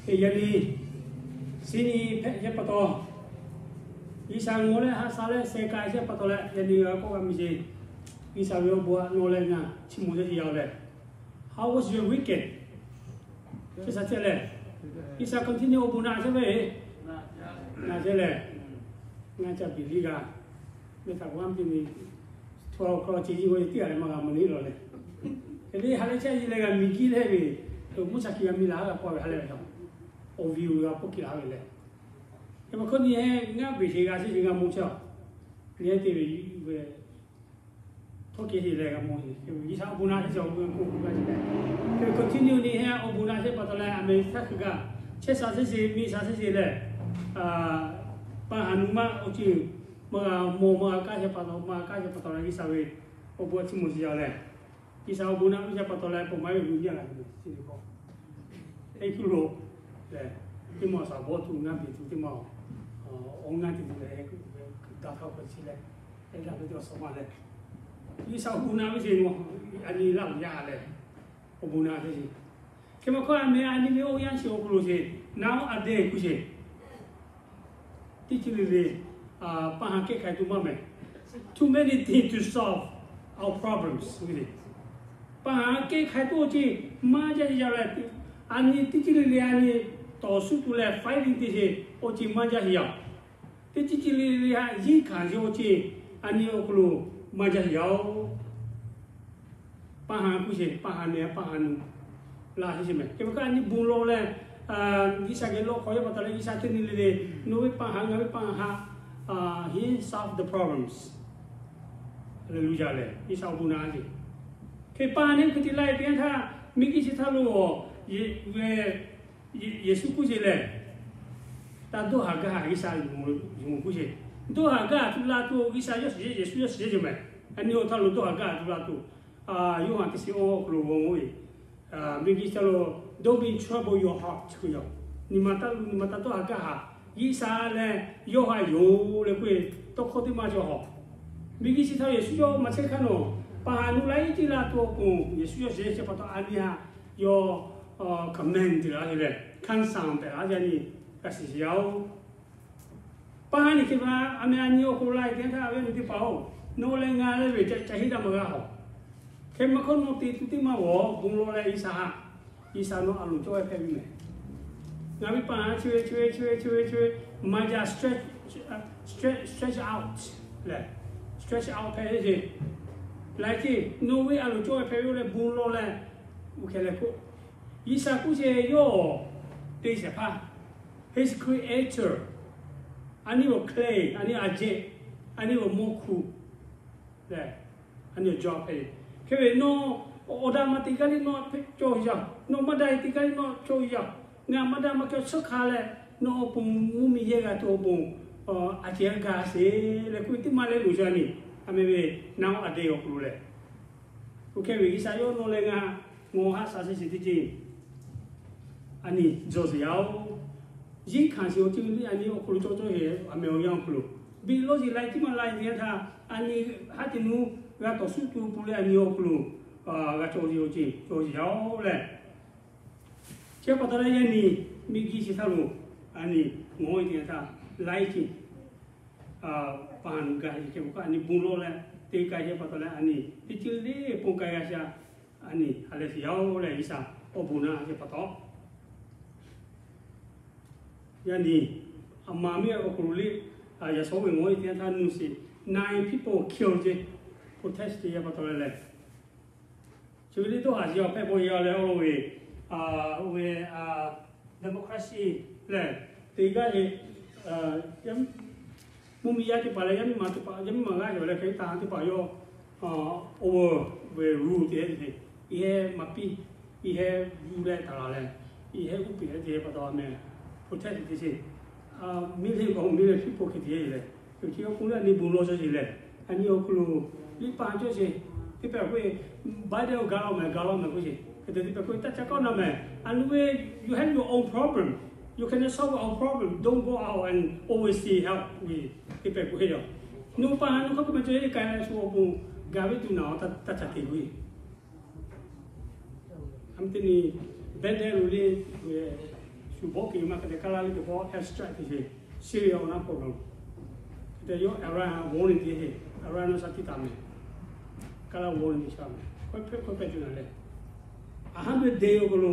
Yaꞈ nyi, chi nyi hpehꞈ chehˇ pa taw, G'uiˬsha ngawˬ leh haꞈ sha leh sheh k'ai chehˇ pa taw leh, yaꞈ nyi g'a kawˆ g'a miˬ ce. G'uiˬsha ve awˬ bon aꞈ nawˬ leh ngaˬ chiˇ mvuh chehˇ ce yaˇ leh, how was your weekend? Chi sha chehˇ leh, G'uiˬsha continue awˬ bon naꞈ chehˇ ve, naꞈ chehˇ leh, ngaˬ ca biˬ liˇ g'a, mehˆ htaꞈ g'a mvuhˇ te nyi, twelve o'clock ce nyi g'aw teˇ g'aˇ leh maˇ g'a mvuh nyi lawˬ leh, hk'e te ha leh chehˇ nyi leh g'a miˬ giˇ leh ve, mvuhˇ shaˍ kiˬ g'a miˬ laˬ g'a k'aw ve ha leh ve htaꞈ, awˬ viˬ awˬ g'a pawˆ kiˬ laˬ ve leh, hk'e ma hkawˇ nyi heˆ ngaˇ beˬ sheˍ g'a chehˇ ce g'a mvuh chehˇ a, nyi heˆ te ve, htawˇ kehˬ heˆ leh g'a mvuh, G'uiˬsha awˬ bon naꞈ chehˇ ce awˬ bon k'oˆ k'oˆ g'a ce leh, hk'e continue nyi heˆ awˬ bon naꞈ chehˇ pa taw leh, a mehˍ htaˇ hk'e g'a chehˇ sha chehˇ ce miˬ sha chehˇ ce leh, pa haˍ nuˬ maˇ awˬ ceuˬ maˇ g'a mawˬ maˇ g'a kaˇ chehˇ pa taw, maˇ g'a kaˇ chehˇ pa taw leh G'uiˬsha ve awˬ bon aꞈ chiˇ mvuh ce yaˇ leh, G'uiˬsha awˬ bon naꞈ ve chehˇ pa taw leh, pon maˇ ve gu nyi a ga te ve chi teˇ hkawˇ, teˇ hkui lo lehˬ, teˇ maˬ shaˍ bawˇ tuˬ ngaˇ beˬ tuˬ teˇ maˬ, awˬ ngaˇ te tuˬ leh, daꞈ hk'a hk'aw chi leh, eˬ daꞈ ve teˇ awˬ suhˍ ma leh, G'uiˬsha awˬ bon naꞈ ve ce, a nyi laˇ uˬ yaˇ leh, awˬ bon naꞈ ve ce. Hk'e ma hkawˇ a mehˍ a nyi ve awˬ yanˇ chi awˬ hk'aw lo ce, nowadays kuˬ ce, teˇ ceuˬ le le, pa haˍ kehˉ hk'ai tuˬ maˇ mehˍ. Too many things to solve our problems. Pa haˍ kehˉ hk'ai tuˬ awˬ ceuˬ maˇ jaˇ ce yaˇ leh, a nyi teˇ ceuˬ le le a nyi tawˍ suhˉ tuˬ leh fighting te ce awˬ ceuˬ maˇ jaˇ ce yaˇ. Teˇ ceuˬ le le a yiˉ hkanˍ ce awˬ ceuˬ a nyi awˬ hk'aw lo maˇ jaˇ ce yaˇ oˬ. Pa haˍ kuˬ ce, pa haˍ nehˬ pa haˍ nuˬ laˇ ce ce mehˍ. Hk'e ma hkawˇ a nyi bon lawˬ leh, G'uiˬsha geh lawˬ hk'aw yaˇ pa taw leh G'uiˬsha teˇ nyi le le, nawˬ ve pa haˍ ngaˬ ve pa haˍ, he solve the problems. Hallelujah lehˬ, G'uiˬsha awˬ bon naꞈ ce. Hk'e pa haˍ nehˬ hk'e te laˇ e te yanˇ htaˇ, miˬguiˬ chi htaˇ lo, Yeˍsuˆ kuˬ ce lehˬ, taˇ dawˇ haˍ gaˇ haˍ G'uiˬsha yuˬ kuˬ ce. Dawˇ haˍ gaˇ haˍ tuˬ la tuˬ G'uiˬsha yawˇ shiˍ ce, Yeˍsuˆ yawˇ shiˍ ce ce mehˍ. A nyi awˬ htaˇ lo dawˇ haˍ gaˇ haˍ tuˬ la tuˬ, Yoˇhanˬ teˇ shiˍ awˬ hk'aw lo g'aw ve, miˬguiˬ chi htaˇ lo, don't be in trouble your heart k'oˆ yaˇ. Nyi ma taˇ lu, nyi ma taˇ dawˇ haˍ gaˇ haˍ. G'uiˬsha lehˬ yawˇ haꞈ yoˬ leh k'oˆ e, tawˇ hkawˇ teˇ maˇ cawˬ haw. Miˬguiˬ chi htaˇ Yeˍsuˆ yawˇ maˇ chehˇ hk'aˇ nawˬ, pa haˍ nuˬ la iˉ tiˉ la tuˬ awˬ pon Yeˍsuˆ yawˇ shiˍ ce pa taw a nyi haꞈ yawˇ command te laˇ ce leh, คำสั่ง tehꞈ laˇ ce a nyi g'a shiˍ shiˍ yaˇ oˬ. Pa haˍ nehˬ hk'e ma a mehˍ a nyi awˬ hk'aw lo la e te yanˇ htaˇ, a ve a nyi teˇ hpaˍ oˬ, nawˬ leh ngaˬ leh ve ca ca heˆ daꞈ maˇ g'a haw. Hk'e ma hkawˇ nawˬ te tuˬ teˇ maˇ g'awˬ bon lawˬ leh G'uiˬsha haꞈ, G'uiˬsha nawˬ a loˍ cawˇ ve hpehꞈ ve mehˍ. Ngaˬ ve pa haˍ chi ve chi ve chi ve chi ve chi ve maˇ jaˇ, stretch, stretch, stretch out lehˬ, stretch out hpehꞈ ve ce. Laiˉ ce, nawˬ ve a loˍ cawˇ ve hpehꞈ ve oˬ leh bon lawˬ leh, oˇ hk'e leh k'o, G'uiˬsha kuˬ ce yawˇ te shehˍ hpaˇ, His creator, a nyi awˬ clay, a nyi a jehˬ, a nyi awˬ mawˇ hkuˇ lehˬ, a nyi awˬ jawˇ hpehꞈ ve. Hk'e ve nawˬ awˬ daꞈ maˇ te gaˇ le nawˬ cawˬ yaˇ, nawˬ maˇ daꞈ te gaˇ le nawˬ cawˬ yaˇ, ngaˬ maˇ daꞈ maˇ kehˬ suhˉ hk'a leh, nawˬ awˬ pon mvuhˇmiˬ yehˇ g'a tuˬ awˬ pon a ce g'a sheˍ leh k'oˆ ve teˇ maˇ leh loˬ ce a nyi. A mehˍ ve nowadays awˬ hk'aw lo lehˬ, oˇ hk'e ve G'uiˬsha yawˇ nawˬ leh ngaˬ ngawˬ haꞈ shaˍ sheˍ sheˍ teˇ ceuˬ a nyi dawˇ sheˍ yaˇ oˬ. Yiˉ hkanˍ sheˍ awˬ ceuˬ le a nyi awˬ hk'aw lo cawˇ cawˇ sheˍ, a mehˍ awˬ yanˇ awˬ hk'aw lo, biˇ lawˇ sheˍ lai tiˉ maˇ lai te yanˇ htaˇ, a nyi haˉ te nuˇ g'a tawˍ suhˉ tuˬ awˬ pon leh a nyi awˬ hk'aw lo g'a cawˇ sheˍ awˬ ceuˬ cawˇ sheˍ yaˇ oˬ lehˬ, chi pa taw leh yaˇ nyi miˬguiˬ chi htaˇ lo a nyi ngawˬ e te yanˇ htaˇ, laiˉ ce pa haˍ nuˬ gaˬ e ce k'o, a nyi bon lawˬ leh te k'ai ce pa taw leh a nyi teˇ ceuˬ le pon k'ai g'a sha, a nyi ha leh sheˍ yaˇ oˬ lehˬ G'uiˬsha awˬ bon naꞈ ce pa taw. Yaˇ nyi, a ma miˇ awˬ hk'aw lo le, yaꞈ shawˉ ve ngawˬ e te yanˇ htaˇ nuˇ sheˍ, nine people killed ce, protest te yaˇ pa taw leh lehˬ, chi ve le dawˇ haˍ sheˍ yaˇ hpehꞈ bawˬ yaˇ leh awˬ lawn ve, oˇ ve democracy lehˬ, te gaˇ ve, mvuhˇmiˬ yaˇ teˇ hpaˍ leh yaˇ miˇ ma teˇ hpaˍ, yaˇ miˇ ma g'aˇ ve leh hk'e taˇ teˇ hpaˍ yawˇ, oˇ ve rule te, i heh maˍ piˇ, i heh yuˬ leh taˍ laˬ leh, i heh uˉ peꞈ leh te pa taw a mehˍ, protest te sheˍ. Million k'o million people hk'e te leh, chi awˬ hk'oˆ leh a nyi bon lawˬ cawˇ sheˍ lehˬ, a nyi awˬ hk'aw lo liꞈ pa cawˇ sheˍ. Teˇ pehˍ k'oˆ e, Biden awˬ ga lawˬ mehˍ, ga lawˬ mehˍ k'oˆ sheˍ. Hk'e te teˇ pehˍ k'oˆ e, taˇ ca kawˆ na mehˍ. A nyi ve, you have your own problem. You cannot solve our problem. Don't go out and overseas help. Teˇ pehˍ k'oˆ e yaˇ, nawˬ pa haˍ nawˬ hk'a k'oˆ mehˍ cawˇ e k'ai leh shu awˬ pon ga ve tuˬ naˬ taˇ ca te k'oˆ e. A mehˍ teˇ nyi, Biden lo le, Shu bawˆ ke maˇ hk'e te kaˇ laˇ ve teˇ pawˆ airstrike te sheˍ, Syria awˬ naˉ hpawˇ gaˬ lo. Hk'e te yawˇ Iran ha bawˆ ni te sheˍ, Iran naw sha tiˇ taˍ mehˍ. Kaˇ laˇ bawˆ ni te sha mehˍ. Hkawˇ hpehꞈ hkawˇ hpehꞈ tuˬ na leh, a haˉ ve de awˬ hk'aw lo,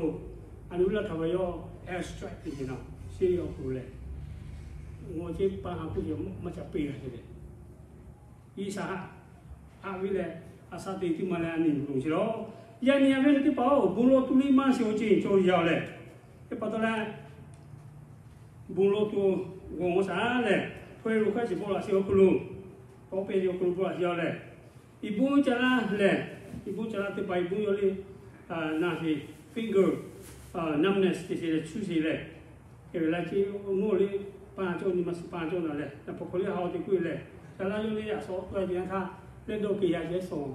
a nu laˇ htaꞈ ve yawˇ airstrike te sheˍ na, Syria awˬ hk'aw lo leh, ngawˬ ceˇ pa ha k'oˆ ve maˇ ca peˇ g'a te leh, Iˉsaˍhaˆ haꞈ ve leh, Aˍsaˆ te teˇ ma leh a nyi loˍ sheˍ lawˬ. Yaꞈ nyi a ve teˇ hpaˍ-oˬ, bon lawˬ tuˬ liˇ maˇ sheˍ awˬ ceuˬ cawˬ yaˇ-oˬ leh, teˇ pa taw leh, bon lawˬ tuˬ g'awˬ g'awˬ shaˍ leh, hpaw-e lo hk'a shiˍ bawˆ laꞈ sheˍ awˬ hk'aw lo, k'awꞈ peˇ ve awˬ hk'aw lo bawˆ laꞈ sheˍ yaˇ leh, iˉ bon ca laˇ leh, iˉ bon ca laˇ teˇ hpaˍ iˉ bon yawˇ le, na sheˍ, finger numbness te sheˍ leh cuˇ sheˍ leh, hk'e ve laˇ ceˇ, awˬ nuˇ awˬ le, pa cawˇ nyi ma suhˍ pa cawˇ na leh, na hpaw hk'aw le ha awˬ te k'oˆ ve leh, ca laˇ yawˇ le a shawˍ tawˆ a te yanˇ htaˇ, leh dawˇ ke yaˇ ceh shawˍ,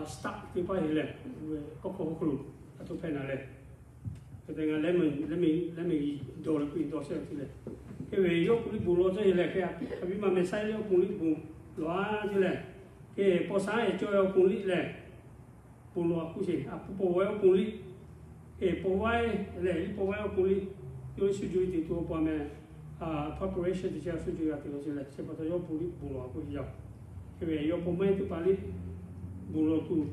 stuck teˇ paˇ heˆ leh, awˬ hk'aw hk'aw lo a htoꞈ hpehꞈ na leh, hk'e te ngaˬ leh mehˍ dawˇ leh k'oˆ ve dawˇ shehˍ te leh, hk'e ve yawˇ ponˬ liˇ bon lawˬ cawˇ heˆ leh, hk'e a piˇ a piˇ ma mehˍ saiˉ leh awˬ ponˬ liˇ bon lawˬ a te leh, hk'e paw shaˉ e cawˇ ve awˬ ponˬ liˇ leh, bon lawˬ a k'oˆ sheˍ, a pu paw vaiˉ awˬ ponˬ liˇ, e paw vaiˉ leh iˉ paw vaiˉ awˬ ponˬ liˇ, yawˇ shu jo e te tuˬ awˬ pa meh, preparation te chehˇ shu jo a te lawˬ sheˍ leh, chi pa taw yawˇ ponˬ liˇ bon lawˬ a k'oˆ sheˍ yaˇ-oˬ. Hk'e ve yawˇ paw maiˉ teˇ hpaˍ liˇ bon lawˬ tuˬ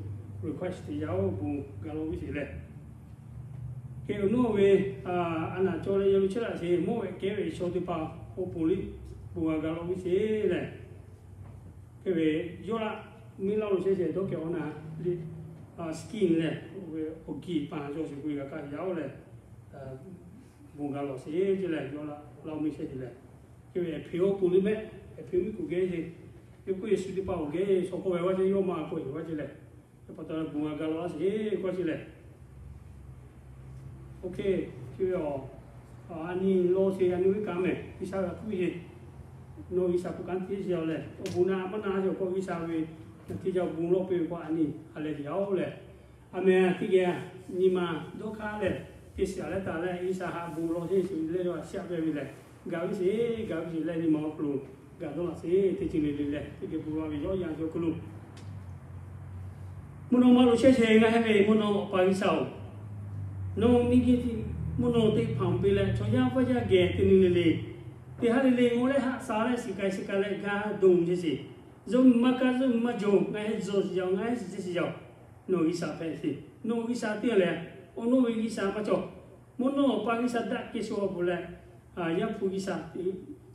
request te yaˇ-oˬ, bon ga lawˬ ve sheˍ leh, hk'e awˬ nuˇ ve a naˬ cawˇ leh yawˇ lo chehˇ laꞈ sheˍ, mawˇ vehꞈ kehˉ ve chaw teˇ hpaˍ awˬ ponˬ liˇ bon ga ga lawˬ ve sheˍ leh, hk'e ve yawˇ laꞈ miˇ laˇ lo chehˇ sheˍ dawˇ kehˬ awˬ naˬ liˇ, skin leh, awˬ giˇ pa cawˇ sheˍ k'oˆ ve g'a kaˇ yaˇ-oˬ leh, bon ga lawˬ sheˍ ce leh yawˇ laꞈ laˇ miˇ chehˇ sheˍ leh, hk'e ve hpeꞈ awˬ ponˬ liˇ mehˆ, hpeꞈ miˇ kuˬ geh sheˍ, yawˇ k'oˆ Yeˍsuˆ teˇ hpaˍ awˬ geh shaw k'oˆ ve g'a ce, yawˇ ma k'oˆ ve g'a ce leh, teˇ pa taw bon ga ga lawˬ a sheˍ k'oˆ ce leh, OK, chi ve a nyi lawˬ sheˍ, a nyi ve kaꞈ mehˍ G'uiˬsha g'a hpuˇ ve ce. Nawˬ G'uiˬsha k'oˆ kaꞈ teˇ ce yaˇ-oˬ leh, awˬ bon naˆ maˇ naˆ ce awˬ hk'aw G'uiˬsha ve teˇ ce awˬ bon lawˬ piˇ ve k'o a nyi ha lehˬ te yaˇ-oˬ leh, a mehˍ teˇ geh nyi ma dawˇ hk'aˇ leh, teˇ shiˍ leh taˍ leh G'uiˬsha haꞈ bon lawˬ sheˍ sheˍ leh yawˇ a shaꞈ ve ve leh, gaˬ ve sheˍ, gaˬ ve sheˍ leh nyi ma awˬ hk'aw lo gaˬ dawˇ laꞈ sheˍ, teˇ ceuˬ le le leh teˇ geh bon lawˬ ve yawˇ yanˇ ve awˬ hk'aw lo mvuhˇ naw ma lo chehˇ sheˍ ngaˬ hehˉ ve mvuhˇ naw pa G'uiˬsha-oˬ, nawˬ miˬguiˬ mvuhˇ naw teˇ hpaˍ-oˬ piˇ leh chaw yaˇ vaˇ yaˇ geh teˇ nyi le le, teˇ ha le le ngawˬ leh haꞈ sha leh shiˍ k'ai shiˍ k'ai leh gaˇ dawˬ ve sheˍ. Yawˇ maˇ kaˇ yawˇ maˇ jawˬ, ngaˬ hehˉ zuhˬ shiˍ yaˇ-oˬ, ngaˬ hehˉ shiˍ chehˇ shiˍ yaˇ-oˬ. Nawˬ G'uiˬsha hpehꞈ sheˍ, nawˬ G'uiˬsha teˇ leh, awˬ nawˬ ve G'uiˬsha maˇ cawˬ. Mvuhˇ naw pa G'uiˬsha daꞈ kehˬ sha awˬ pon leh, yaˇ hpu G'uiˬsha,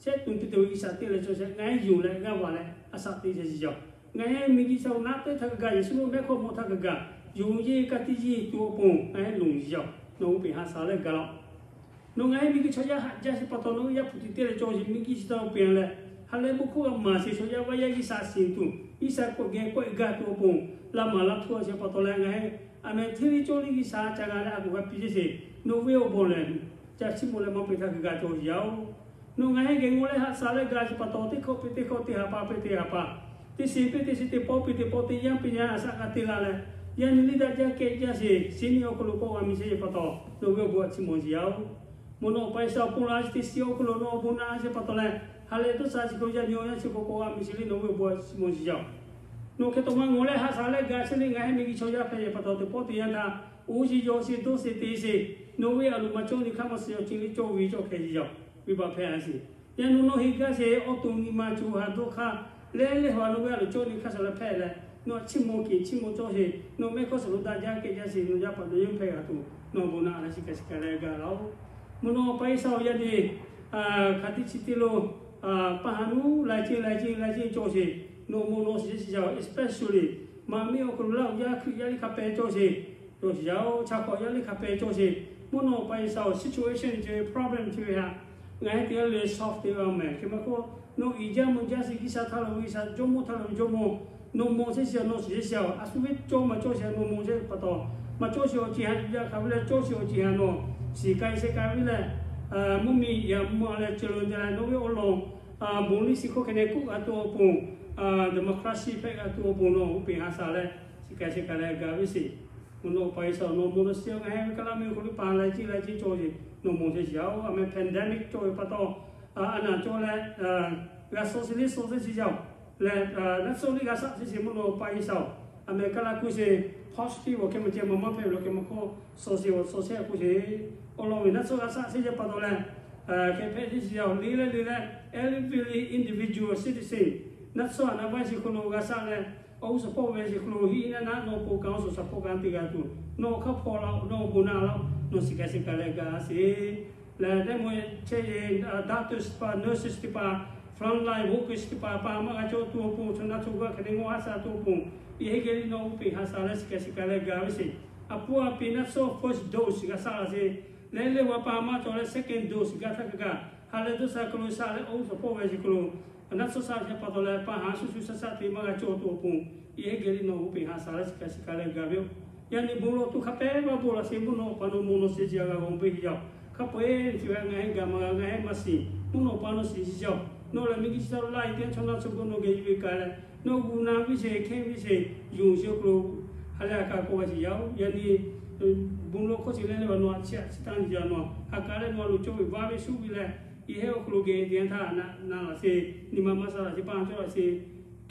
shehˆ tuˬ teˇ te ve G'uiˬsha teˇ leh cawˬ sheˍ, ngaˬ hehˉ yonˍ leh g'aˇ va leh a shaꞈ teꞈ chehˇ shiˍ yaˇ-oˬ. Ngaˬ hehˉ miˬguiˬ chi awˬ naˆ teˇ htaˇ kaꞈ gaˬ, Yeˍsuˆ mehˆ hk'aw mawˬ htaˇ kaꞈ gaˬ, yonˍ yeˇ ka tiˇ yeˇ tuˬ awˬ pon ngaˬ hehˉ loˍ shiˍ yaˇ-oˬ. Nawˬ hui peꞈ ha sha leh gaˬ laˇ-oˬ. Nawˬ ngaˬ hehˉ miˬguiˬ chaw yaˇ haꞈ jaˇ sheˍ pa taw, nawˬ hui yaˇ hpu tiꞈ teˇ leh cawˬ sheˍ, miˬguiˬ chi taw pehˬ leh, ha leh bon hk'oˆ g'a maˍ sheˍ, chaw yaˇ vaˇ yaˇ G'uiˬsha shiˍ tuˬ, G'uiˬsha k'awꞈ geh k'awꞈ gaˇ tuˬ awˬ pon, laˇ maˍ laˇ htuˇ sheˍ pa taw leh ngaˬ hehˉ, a mehˍ hteˇ ve cawˇ liˇ G'uiˬsha ca g'a leh a koˬ g'a piˇ sheˍ, nawˬ ve awˬ bon lehˬ, ca chiˇ mvuh leh maˇ peꞈ htaˇ kaꞈ gaˬ cawˬ shiˍ yaˇ-oˬ. Nawˬ ngaˬ hehˉ geh ngawˬ leh haꞈ sha leh gaˬ sheˍ pa taw, teˇ hkawˇ piˇ teˇ hkawˇ, teˇ ha pa piˇ teˇ ha pa, teˇ shiˍ piˇ teˇ shiˍ, teˇ pawˆ piˇ teˇ pawˆ, teˇ yanˇ piˇ yanˇ a shaꞈ g'a te la leh, yaˇ nyi liˇ daꞈ jaˇ kehˬ jaˇ sheˍ, shiˍ nyi awˬ hk'aw lo k'awꞈ g'a miˬ chehˇ sheˍ pa taw, nawˬ ve awˬ bon a chiˇ mvuh shiˍ yaˇ-oˬ. Mvuhˇ naw pa G'uiˬsha awˬ pon la teˇ shiˍ awˬ hk'aw lo nawˬ awˬ bon na sheˍ pa taw leh, ha leh dawˇ sha chi hk'aw yaˇ nyi awˬ yanˇ chi k'awꞈ k'awꞈ g'a miˬ sheˍ le, nawˬ ve awˬ bon a chiˇ mvuh shiˍ yaˇ-oˬ. Nawˬ hk'e taw ma ngawˬ leh haꞈ sha leh gaˬ sheˍ le, ngaˬ hehˉ miˬguiˬ chaw yaˇ hpehꞈ sheˍ pa taw, teˇ pawˆ teˇ yanˇ htaˇ oˇ shiˍ yaw sheˍ dawˇ sheˍ te sheˍ, nawˬ ve a loˍ maˍ cawˇ nyi hk'aˇ maˇ shiˍ yaw ceh le cawˇ ve cawˇ hkeh shiˍ yaˇ-oˬ. Venˇbaˆ hpehꞈ a sheˍ. Yaˇ nawˬ nawˬ heˆ gaˇ sheˍ, awˬ to nyi ma co ha dawˇ hk'aˇ leh leh ha nawˬ ve a loˍ cawˇ nyi hk'aˇ sha leh hpehꞈ leh, nawˬ a chiˇ mvuh kehˬ chiˇ mvuh cawˇ sheˍ, nawˬ mehˆ hk'aˇ suhˍ lo daꞈ jaˇ kehˬ jaˇ sheˍ, nawˬ yaˇ paˍ nawˬ yawˇ hpehꞈ g'a tuˬ, nawˬ awˬ bon na leh shiˍ k'ai shiˍ k'ai leh gaˬ laˇ-oˬ. Mvuhˇ naw pa G'uiˬsha-oˬ, yaˇ nyi hk'aˬ tiꞈ chi te lo, pa ha nuˇ lai ceˇ lai ceˇ lai ceˇ cawˬ sheˍ, nawˬ mawˬ nawˬ shiˍ shiˍ yaˇ-oˬ, especially maꞈ miˇ awˬ hk'aw lo laˇ-oˬ, yaˇ Hkriꞈ yaˇ liˇ hk'a pehˍ cawˬ sheˍ, cawˬ shiˍ yaˇ-oˬ, chaˇ hk'awꞈ yaˇ liˇ hk'a pehˍ cawˬ sheˍ. Mvuhˇ naw pa G'uiˬsha-oˬ, situation chi ve, problem chi ve htaꞈ ngaˬ hehˉ te leh solve te g'a mehˍ. Hk'e maˇ k'oˆ, nawˬ iˉ jaˇ mvuh jaˇ sheˍ, G'uiˬsha htaˇ lo G'uiˬsha, Jawˇmawˇ htaˇ lo Jawˇmawˇ, nawˬ mawˬ chehˇ shiˍ, nawˬ shiˍ chehˇ shiˍ-oˬ, a shu ve cawˇ maˇ cawˇ sheˍ nawˬ mawˬ chehˇ pa taw, maˇ cawˇ sheˍ awˬ ceuˬ ha yaˇ hk'aˬ ve leh cawˇ sheˍ awˬ ceuˬ ha nawˬ shiˍ k'ai shehˍ k'ai ve leh, mvuhˇmiˬ yaꞈ mvuh leh cawˬ lo te leh nawˬ ve awˬ lawn bon liˇ shiˍ hkawˇ hk'e neh k'oˆ g'a tuˬ awˬ pon, democracy hpehꞈ g'a tuˬ awˬ pon nawˬ hui peꞈ ha sha leh shiˍ k'ai shehˍ k'ai leh gaˬ ve sheˍ. Mvuhˇ naw pa G'uiˬsha-oˬ, nawˬ mawˬ nawˬ shiˍ, ngaˬ hehˉ ve kaˇ laˇ miˇ awˬ hk'aw lo pa lai ceˇ lai ceˇ cawˬ sheˍ, nawˬ mawˬ chehˇ shiˍ yaˇ-oˬ, a mehˍ pandemic cawˬ ve pa taw, a naˬ cawˇ leh g'a shaw shiˍ liˇ shaw shehˇ shiˍ yaˇ-oˬ, leh naˆ shaw liˇ g'a shaˆ shehˇ shiˍ. Mvuhˇ naw pa G'uiˬsha-oˬ, a mehˍ kaˇ laˇ k'oˆ sheˍ, positive awˬ hk'e maˇ ceh maˇ maˇ hpehꞈ ve lo hk'e maˇ hk'oˆ shaw shiˍ awˬ shaw shehˇ k'oˆ sheˍ. awˬ lawn ve naˆ tsuhˇ g'a shaˆ sheˍ yaˇ pa taw leh, hk'e hpehꞈ teˇ chi yaˇ le le le leh, every individual citizen naˆ tsuhˇ a naˆ baˆ chi hk'aw lo g'a shaˆ leh, awˬ g'uˇ suhˍ hpawˇ ve chi hk'aw lo hiˆ naˆ naˆ nawˬ pon kaꞈ awˬ suhˍ shaˍ hpawˇ kaꞈ te g'a tuˬ, nawˬ hk'a hpawˇ la nawˬ bon na la, nawˬ shiˍ kaꞈ shiˍ kaꞈ leh gaˬ sheˍ. Leh teˇ moˍ chehˇ ve doctors pa nurses teˇ hpaˍ, front line workers teˇ hpaˍ, pa maˇ g'a cawˇ tuˬ awˬ pon, chaw naˆ chaw g'aˇ hk'e te ngaw haˉ sha tuˬ awˬ pon, i heˆ geh liꞈ nawˬ uˉ peꞈ ha sha leh shiˍ kaꞈ shiˍ kaꞈ leh gaˬ ve sheˍ. A pfuhˇ a peꞈ naˆ tsuhˇ first dose g'a shaˆ la sheˍ. Leh leh g'a pa maˇ cawˬ leh second dose g'a htaˇ kaꞈ kaꞈ, ha leh dawˇ sha hk'aw lo shaˆ leh awˬ g'uˇ suhˍ hpawˇ ve chi hk'aw lo naˆ tsuhˇ shaˆ sheˍ pa taw leh pa haˍ shuˍ shuˍ shaˆ shaˆ te maˇ g'a cawˇ tuˬ awˬ pon, i heˆ geh liꞈ nawˬ uˉ peꞈ ha sha leh shiˍ kaꞈ shiˍ kaꞈ leh gaˬ ve yoˬ. Yaꞈ nyi bon lawˬ tuˬ hk'a pehˉ maˇ bon laˬ sheˍ, mvuhˇ naw pa nawˬ mawˬ nawˬ shiˍ ji a g'a g'aw ve yaˇ. Hk'a peu-eˬ chi ve ngaˬ heˆ gaˬ maˇ g'a, ngaˬ heˆ maˇ shiˍ, mvuhˇ naw pa nawˬ shiˍ ji yaˇ. Nawˬ lehˬ miˬguiˬ chi tawˇ laiˉ teˇ chaw naˆ chaw g'aˇ nawˬ geh yuˬ ve kaꞈ leh, nawˬ g'uˇ na viˇ sheˍ hkehˇ viˇ sheˍ yonˍ sheˍ awˬ hk'aw lo ha leh a kaꞈ k'oˆ g'a sheˍ yaˇ-oˬ. Yaꞈ nyi bon lawˬ hkawˇ chi leh leh g'a nawˬ a chi a chi tanˇ yaˇ nawˬ a kaꞈ leh nawˬ a loˍ cawˇ ve vaˇ ve shuˉ ve leh, i heˆ awˬ hk'aw lo geh teˇ yanˇ htaˇ na na laˬ sheˍ, nyi ma maˇ sha laˬ sheˍ, pa cawˇ laˬ sheˍ,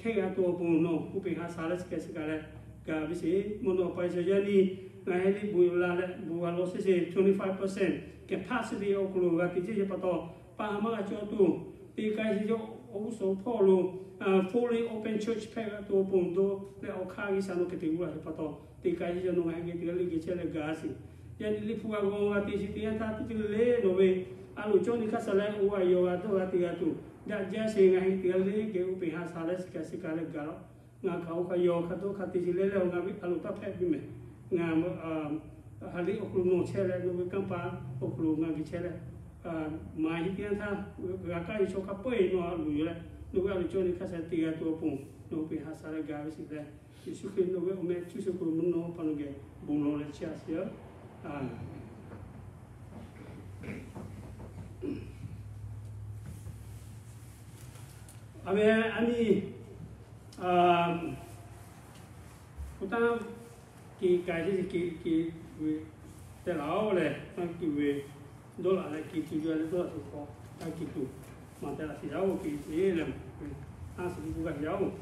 hkehˇ g'a tuˬ awˬ pon nawˬ uˉ peꞈ ha sha leh shiˍ kaꞈ shiˍ kaꞈ leh gaˬ ve sheˍ. Mvuhˇ naw pa sheˍ yaˇ nyi, ngaˬ heˆ liꞈ bon la leh bon g'a lawˬ sheˍ sheˍ, twenty five percent capacity awˬ hk'aw lo g'a te chehˇ sheˍ pa taw, pa maˇ g'a cawˇ tuˬ, teˇ k'ai sheˍ yaˇ awˬ g'uˇ suhˍ hpawˇ lo fully open church hpehꞈ g'a tuˬ awˬ pon dawˇ leh awˬ hk'aˇ G'uiˬsha nawˬ hk'e te g'uˇ laˬ sheˍ pa taw, teˇ k'ai sheˍ yaˇ nawˬ ngaˬ heˆ geh teˇ g'aˇ leh geh chehˇ leh gaˬ sheˍ. Yaꞈ nyi liꞈ hpu g'a g'aw g'a te sheˍ teˇ yanˇ htaˇ teˇ ceuˬ le le nawˬ ve a loˍ cawˇ nyi hk'aˇ sha leh oˇ a yaw g'a dawˇ g'a te g'a tuˬ, daꞈ jaˇ sheˍ ngaˬ heˆ teˇ g'aˇ leh geh uˉ peꞈ ha sha leh shiˍ kaꞈ shiˍ kaꞈ leh gaˬ laˇ. Ngaˬ hk'aˬ oˇ hk'aˬ yaw hk'a dawˇ hk'a te sheˍ leh leh awˬ ngaˬ ve a loˍ taˇ hpehꞈ piˇ mehˍ. Ngaˬ ha liꞈ awˬ hk'aw lo nawˬ chehˇ leh nawˬ ve kanˇ paˆ awˬ hk'aw lo ngaˬ geh chehˇ leh, maˍ heˆ teˇ yanˇ htaˇ g'a kaˇ ve chaw hk'a peu-eˬ nawˬ a loˍ yoˬ leh, nawˬ ve a loˍ cawˇ nyi hk'aˇ sha teˇ g'aˇ tuˬ awˬ pon nawˬ uˉ peꞈ ha sha leh gaˬ ve sheˍ leh, Yeˍsuˆ Hkriꞈ nawˬ ve awˬ meh cuˇ sheˍ hk'aw lo mvuhˇ naw pa nawˬ geh bon lawˬ leh chiˇ a sheˍ. A ve a nyi, hpu tanˇ ke k'ai ce ke ke ve tehꞈ laˇ-oˬ lehˬ, tanˇ ke ve dawˇ laꞈ leh ke tuˬ yaˇ leh dawˇ laꞈ tuˬ hk'aw, tanˇ ke tuˬ maˍ tehꞈ laꞈ sheˍ yaˇ-oˬ ke ce leh, a suhˍ ve k'oˆ gaˇ sheˍ yaˇ-oˬ.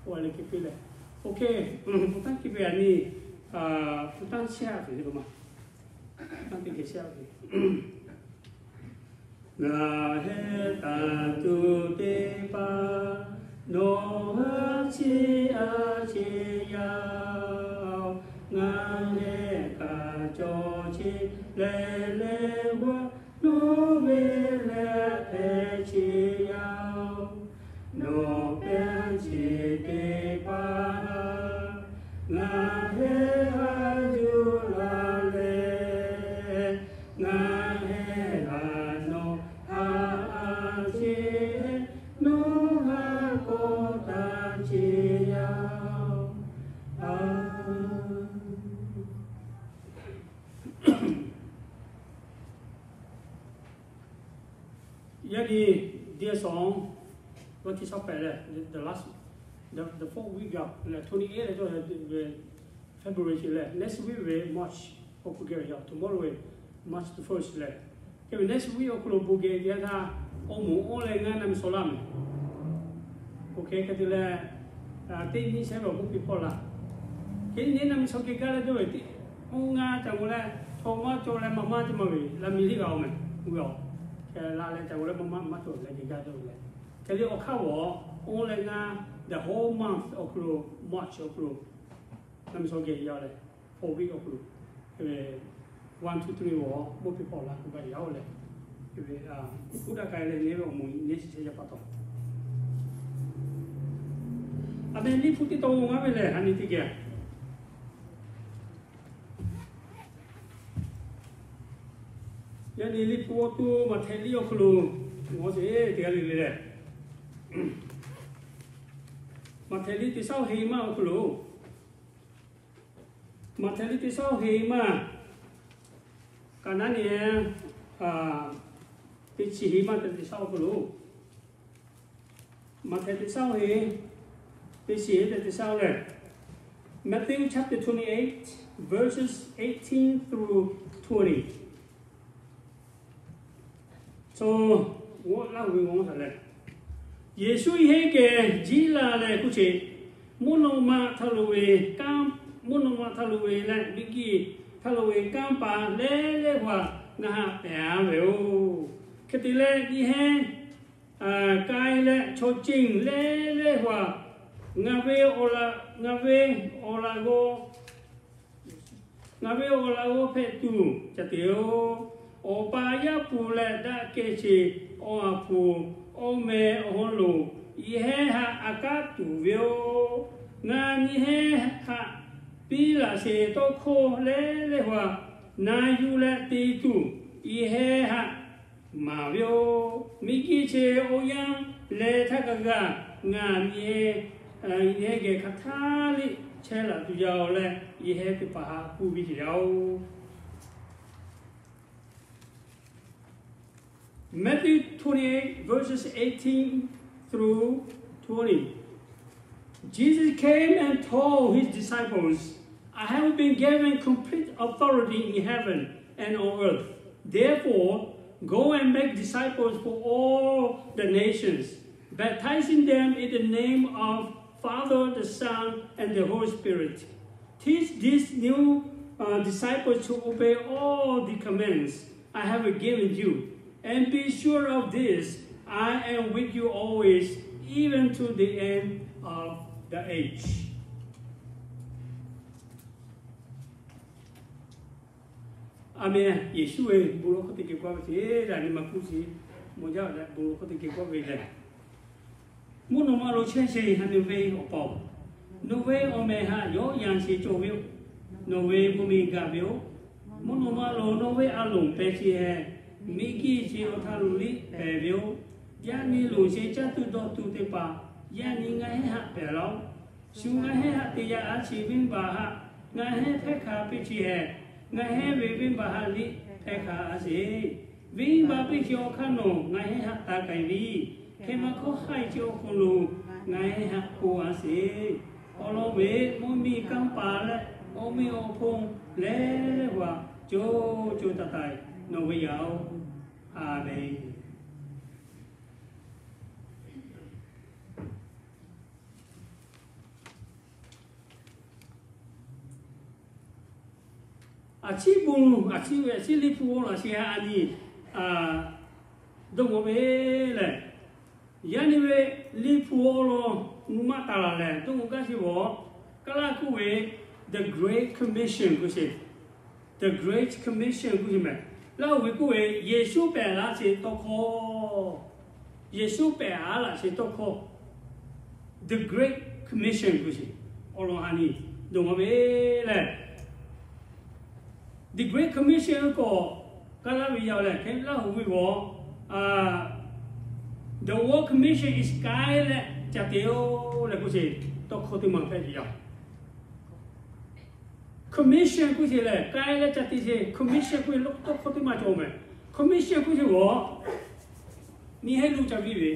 Oˇ a leh ke piˇ leh, OK, hpu tanˇ ke ve a nyi, hpu tanˇ chiˇ a ve lo ma, tanˇ te geh chiˇ a ve. Ngaˬ heh taˍ tuˬ teˇ hpaˍ, nawˬ haˉ chiˇ a ce yaˇ-oˬ. Ngaˬ heh kaꞈ cawˬ ce leh leh g'aˇ nawˬ ve leh hpehꞈ ce yaˇ-oˬ. Nawˬ pehˇ ce teˇ hpaˍ, ngaˬ heh haˉ yuˬ la leh, ngaˬ heh haˉ nawˬ haˉ a ce, nawˬ haˉ kawˆ taˍ ce yaˇ-oˬ. Yaꞈ nyi, dear song, วันที่ ยี่สิบแปด leh, the last, the the fourth week yaˇ leh, twenty eight leh, February leh, next week ve March awˬ hk'aw lo geh yaˇ, tomorrow ve March the first leh, hk'e ve next week awˬ hk'aw lo bon geh yaˇ htaˇ, awˬ moˍ awˬ leh ngaˬ naˆ miˬ shawˍ laˇ mehˍ. OK, hk'e te leh, teˇ nyi shehˉ ve awˬ bon piˇ hpawˇ laˇ. Hk'e nyi naˆ miˬ shawˍ geh gaˇ leh dawˇ ve teˇ, oˇ ngaˬ ca g'aw leh, chaw maˇ cawˬ leh maˇ maˇ te maˇ ve laꞈ miˬ liˇ g'a-oˬ mehˍ. Oˇ ve a, hk'e la leh ca g'aw leh maˇ maˇ maˇ cawˬ leh geh gaˇ dawˇ ve leh, hk'e le awˬ hk'aˇ g'awˬ, oˇ leh ngaˬ the whole month awˬ hk'aw lo, March awˬ hk'aw lo, naˆ miˬ shawˍ geh yaˇ leh, four week awˬ hk'aw lo, one two three g'awˬ bon piˇ hpawˇ laˇ k'oˆ gaˇ yaˇ-oˬ leh, oˇ daꞈ k'ai leh nehˉ ve awˬ moˍ nehˉ shiˍ chehˇ yaˇ pa taw, a meh liˇ hpu teˇ taw ngaˬ ve lehˬ, a nyi teˇ geh Yaꞈ nyi liꞈ hpu awˬ to Maꞈhtehˍ liꞈ awˬ hk'aw lo, ngaˬ hui teˇ g'aˇ le le leh, Maꞈhtehˍ liꞈ teˇ shaˉ oˇ heˍ maˇ awˬ hk'aw lo, Maꞈhtehˍ liꞈ teˇ shaˉ oˇ heˍ maˇ, kaꞈ naˉ nyi, teˇ chi heˍ maˇ tehꞈ teˇ shaˉ awˬ hk'aw lo, Maꞈhtehˍ teˇ shaˉ oˇ heˍ, teˇ chi heˍ tehꞈ teˇ shaˉ oˇ leh, Matthew chapter twenty-eight, verses eighteen through twenty. Chaw g'awˇ laˇ hui ve g'awˇ shaˍ leh, Yeˍsuˆ heˆ geh jiˇ la leh k'oˆ ce, Mvuhˇ naw ma htaꞈ loˍ ve kanˉ mvuhˇ naw ma htaˇ lo ve leh miˬ guiˬ htaˇ lo ve kanˇ paˍ leh leh haꞈ ngaˬ haꞈ pehˍ a ve yoˬ. Hk'e te leh nyi hehnˇ k'ai leh chaw ceuˬ leh leh haꞈ ngaˬ ve awˬ laꞈ, ngaˬ ve awˬ laꞈ g'awˇ ngaˬ ve awˬ laꞈ g'awˇ hpehꞈ tuˬ ca te-o. Awˬ pa Yaˇ hpu leh daꞈ kehˬ chi awˬ ha hpu, awˬ meh awˬ hawˉ lo yehˇ haꞈ a kaˉ tuˬ ve yoˬ. Ngaˬ nyi hehnˇ haꞈ piˇ laꞈ sheˍ tawˇ hkawˇ leh leh haꞈ na yuˬ leh te tuˬ yehˇ haꞈ maˍ ve yoˬ. Miˬ guiˬ chi awˬ yanˇ leh htaˇ kaꞈ g'a ngaˬ nyi hehnˇ geh hk'aˬ htaˇ liˇ chehˇ laꞈ tuˬ yaˇ-oˬ leh, yehˇ teˇ hpaˍ haꞈ kuˇ ve ce yaˇ-oˬ. Matthew twenty-eight, verses eighteen through twenty. Jesus came and told his disciples, I have been given complete authority in heaven and on earth. Therefore, go and make disciples for all the nations, baptizing them in the name of Father, the Son, and the Holy Spirit. Teach these new uh, disciples to obey all the commands I have given you. And be sure of this, I am with you always, even to the end of the age. Aˍmenˍ. Yeˍsuˆ ve bon lawˬ hkawˇ teˇ geh k'oˆ ve ce, yaꞈ nyi ma hkuˇ ce, mawˬ jaˇ leh bon lawˬ hkawˇ teˇ geh k'oˆ ve lehˬ, mvuhˇ naw ma lo chehˇ sheˍ, ha, nawˬ ve awˬ pa-oˬ, nawˬ ve awˬ meh haꞈ yawˇ yanˇ sheˍ cawˬ ve yoˬ. Nawˬ ve mvuhˇ miˬ gaˬ ve yoˬ. Mvuhˇ naw ma lo nawˬ ve a loˍ pehˬ ce hehˍ, miˬ guiˬ ce awˬ htaˇ lo liˇ pehˍ ve yoˬ. Yaꞈ nyi loˍ sheˍ caˇ tuˬ dawˇ tuˬ teˇ hpaˍ yaꞈ nyi ngaˬ hehnˇ haꞈ pehˍ laˇ-oˬ. Shu ngaˬ hehnˇ haꞈ te yaꞈ a sheˍ venˇ baˬ haꞈ ngaˬ hehnˇ hpehˇ hk'a piˇ ce hehˍ, ngaˬ hehnˇ ve venˇ baˬ haꞈ liˇ hpehˇ hk'a a sheˍ. Venˇ baˬ piˇ ce awˬ hk'aˇ nawˬ ngaˬ hehnˇ haꞈ taˍ k'ai ve, hkeh ma hkawˇ haiˬ ce awˬ hk'aw lo ngaˬ hehnˇ haꞈ k'oˆ a sheˍ. Awˬ lawn ve mvuhˇ miˬ kanˇ paˍ leh awˬ meꞈ awˬ hponˇ leh leh haꞈ co co taiˍ taiˍ nawˬ ve yaˇ-oˬ. Aˍmenˍ. A ciˉ bon, a ciˉ ve a ciˉ Liꞈ hpu awˬ laꞈ sheh ha a nyi dawˇ g'awˇ ve lehˬ, yaꞈ nyi ve Liꞈ hpu awˬ lawn nu maˇ taˍ laˬ lehˬ, dawˇ g'awˇ gaˇ sheˍ ve, Kaˇlaˇ k'oˆ ve the Great Commission k'oˆ sheˍ. The Great Commission k'oˆ sheˍ mehˍ. Laˇhuˍ ve k'oˆ ve Yeˍsuˆ pehˍ laˇ sheˍ tawˇ hkawˇ, Yeˍsuˆ pehˍ a laˇ sheˍ tawˇ hkawˇ, the Great Commission k'oˆ sheˍ. Awˬ lawn ha nyi dawˇ g'awˇ ve lehˬ, the Great Commission k'awꞈ Kaˇlaˇ ve yaˇ lehˬ, hk'e Laˇhuˍ ve g'awˇ, the World Commission is k'ai leh ca te-o leh k'oˆ sheˍ. Tawˇ hkawˇ teˇ maˬ hpehꞈ ve yaˇ. Commission k'oˆ sheˍ lehˬ, k'ai leh ca te sheˍ. Commission k'oˆ ve tawˇ hkawˇ teˇ maˬ cawˬ mehˍ. Commission k'oˆ sheˍ g'awˇ nyi hehnˇ luˇ ca viˇ ve,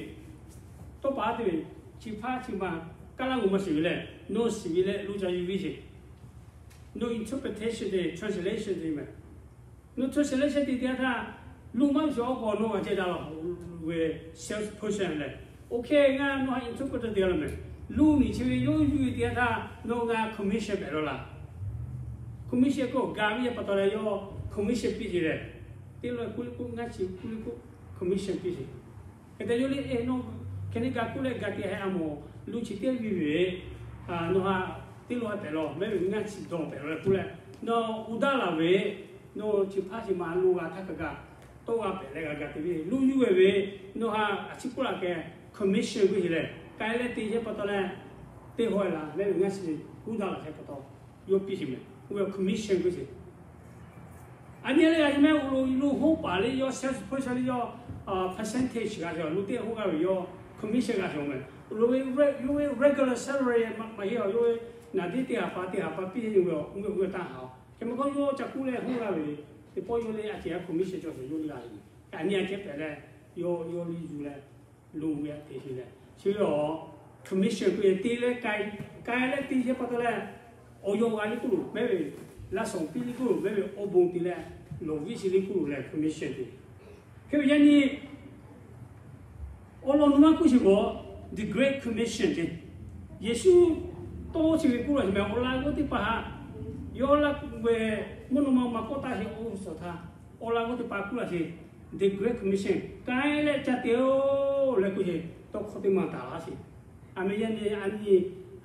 tawˇ pa te ve, chi hpaˇ chi ma Kaˇlaˇ g'awˇ maˇ shiˍ ve lehˬ, nawˬ shiˍ ve leh luˇ ca yuˬ viˇ sheˍ. Nawˬ interpretation te, translation te mehˍ. Nawˬ translation te teˇ yanˇ htaˇ, luˇ maˇ shiˍ awˬ hk'aw nawˬ a ceh daꞈ la ve salesperson lehˬ, OK, ngaˬ nawˬ ha interpreter te la mehˍ. Luˇ miˬ chi ve yawˇ yuˬ ve teˇ yanˇ htaˇ nawˬ ngaˬ commission pehꞈ law laˇ. Commission k'o gaˬ ve pa taw leh yawˇ commission piˇ sheˍ lehˬ, teˇ lawˬ kuˇ liˇ kuˇ ngaˇ chi kuˇ liˇ kuˇ commission piˇ sheˍ. Hk'e te yawˇ le, nawˬ hk'e te gaˬ kuˇ leh gaˬ te hehꞈ a mawˬ, luˇ chi teˇ viˇ ve, nawˬ ha teˇ lawˬ ha pehꞈ law mehˍ ve, ngaˇ chi dawˬ pehꞈ law leh kuˇ leh, nawˬ uˉ daˇ laˬ ve, nawˬ chi hpaˇ chi ma lo g'a htaˇ kaꞈ kaꞈ tawˇ g'a pehꞈ leh g'a gaˬ te ve, luˇ yuˬ ve ve, nawˬ ha a ciˉ k'oˆ laˇ keh commission k'oˆ sheˍ lehˬ, k'ai leh te sheˍ pa taw leh, teˇ hawehˇ laˬ mehˍ ve ngaˇ chi uˉ daˇ laˬ sheˍ pa taw, yawˇ piˇ sheˍ mehˍ. Oˇ ve commission k'oˆ sheˍ. A nyi leh a nyi mehˍ, lo lo hoˉ paˍ le yawˇ salesperson le yawˇ percentage g'a sheˍ, lo teˇ hoˉ g'a ve yawˇ commission g'a sheˍ mehˍ. Lo ve yawˇ ve regular salary maˇ heˆ a, yawˇ ve naˍ diˉ teˇ ha pa teˇ ha pa piˇ ve, oˇ ve oˇ ve taˇ haˍ. Hk'e maˇ k'oˆ, yawˇ ca kuˇ leh hoˉ g'a ve, teˇ pawˆ yawˇ le a ceh commission cawˬ sheˍ yawˇ le g'a ve. A nyi a ceh pehꞈ leh, yawˇ yawˇ le yuˬ leh, lo ve a te sheˍ leh, chi ve a commission k'oˆ ve te leh k'ai, k'ai leh te sheˍ pa taw leh, awˬ yawˇ g'a liˇ k'oˆ lo mehˍ ve, laˇ shawˍ piˇ liˇ k'oˆ lo mehˍ ve, awˬ bon te leh, lawˬ viˇ sheˍ liˇ k'oˆ lo lehˬ commission te. Hk'e ve yaꞈ nyi awˬ lawn nu maˇ k'oˆ sheˍ k'o, the Great Commission te. Yeˍsuˆ tawˇ chi ve k'oˆ laˇ sheˍ mehˍ, awˬ laꞈ g'awˇ teˇ hpaˍ haꞈ Yawˇ laˇ ve mvuhˇ naw ma maˇ kawˆ taˍ sheˍ, oˇ suhˍ htaˇ awˬ laꞈ g'awˇ teˇ hpaˍ k'oˆ laˇ sheˍ, the Great Commission, k'ai leh ca te-oˬ leh k'oˆ sheˍ, tawˇ hkawˇ teˇ maˇ taˍ laˇ sheˍ. A meh yaˇ nyi a nyi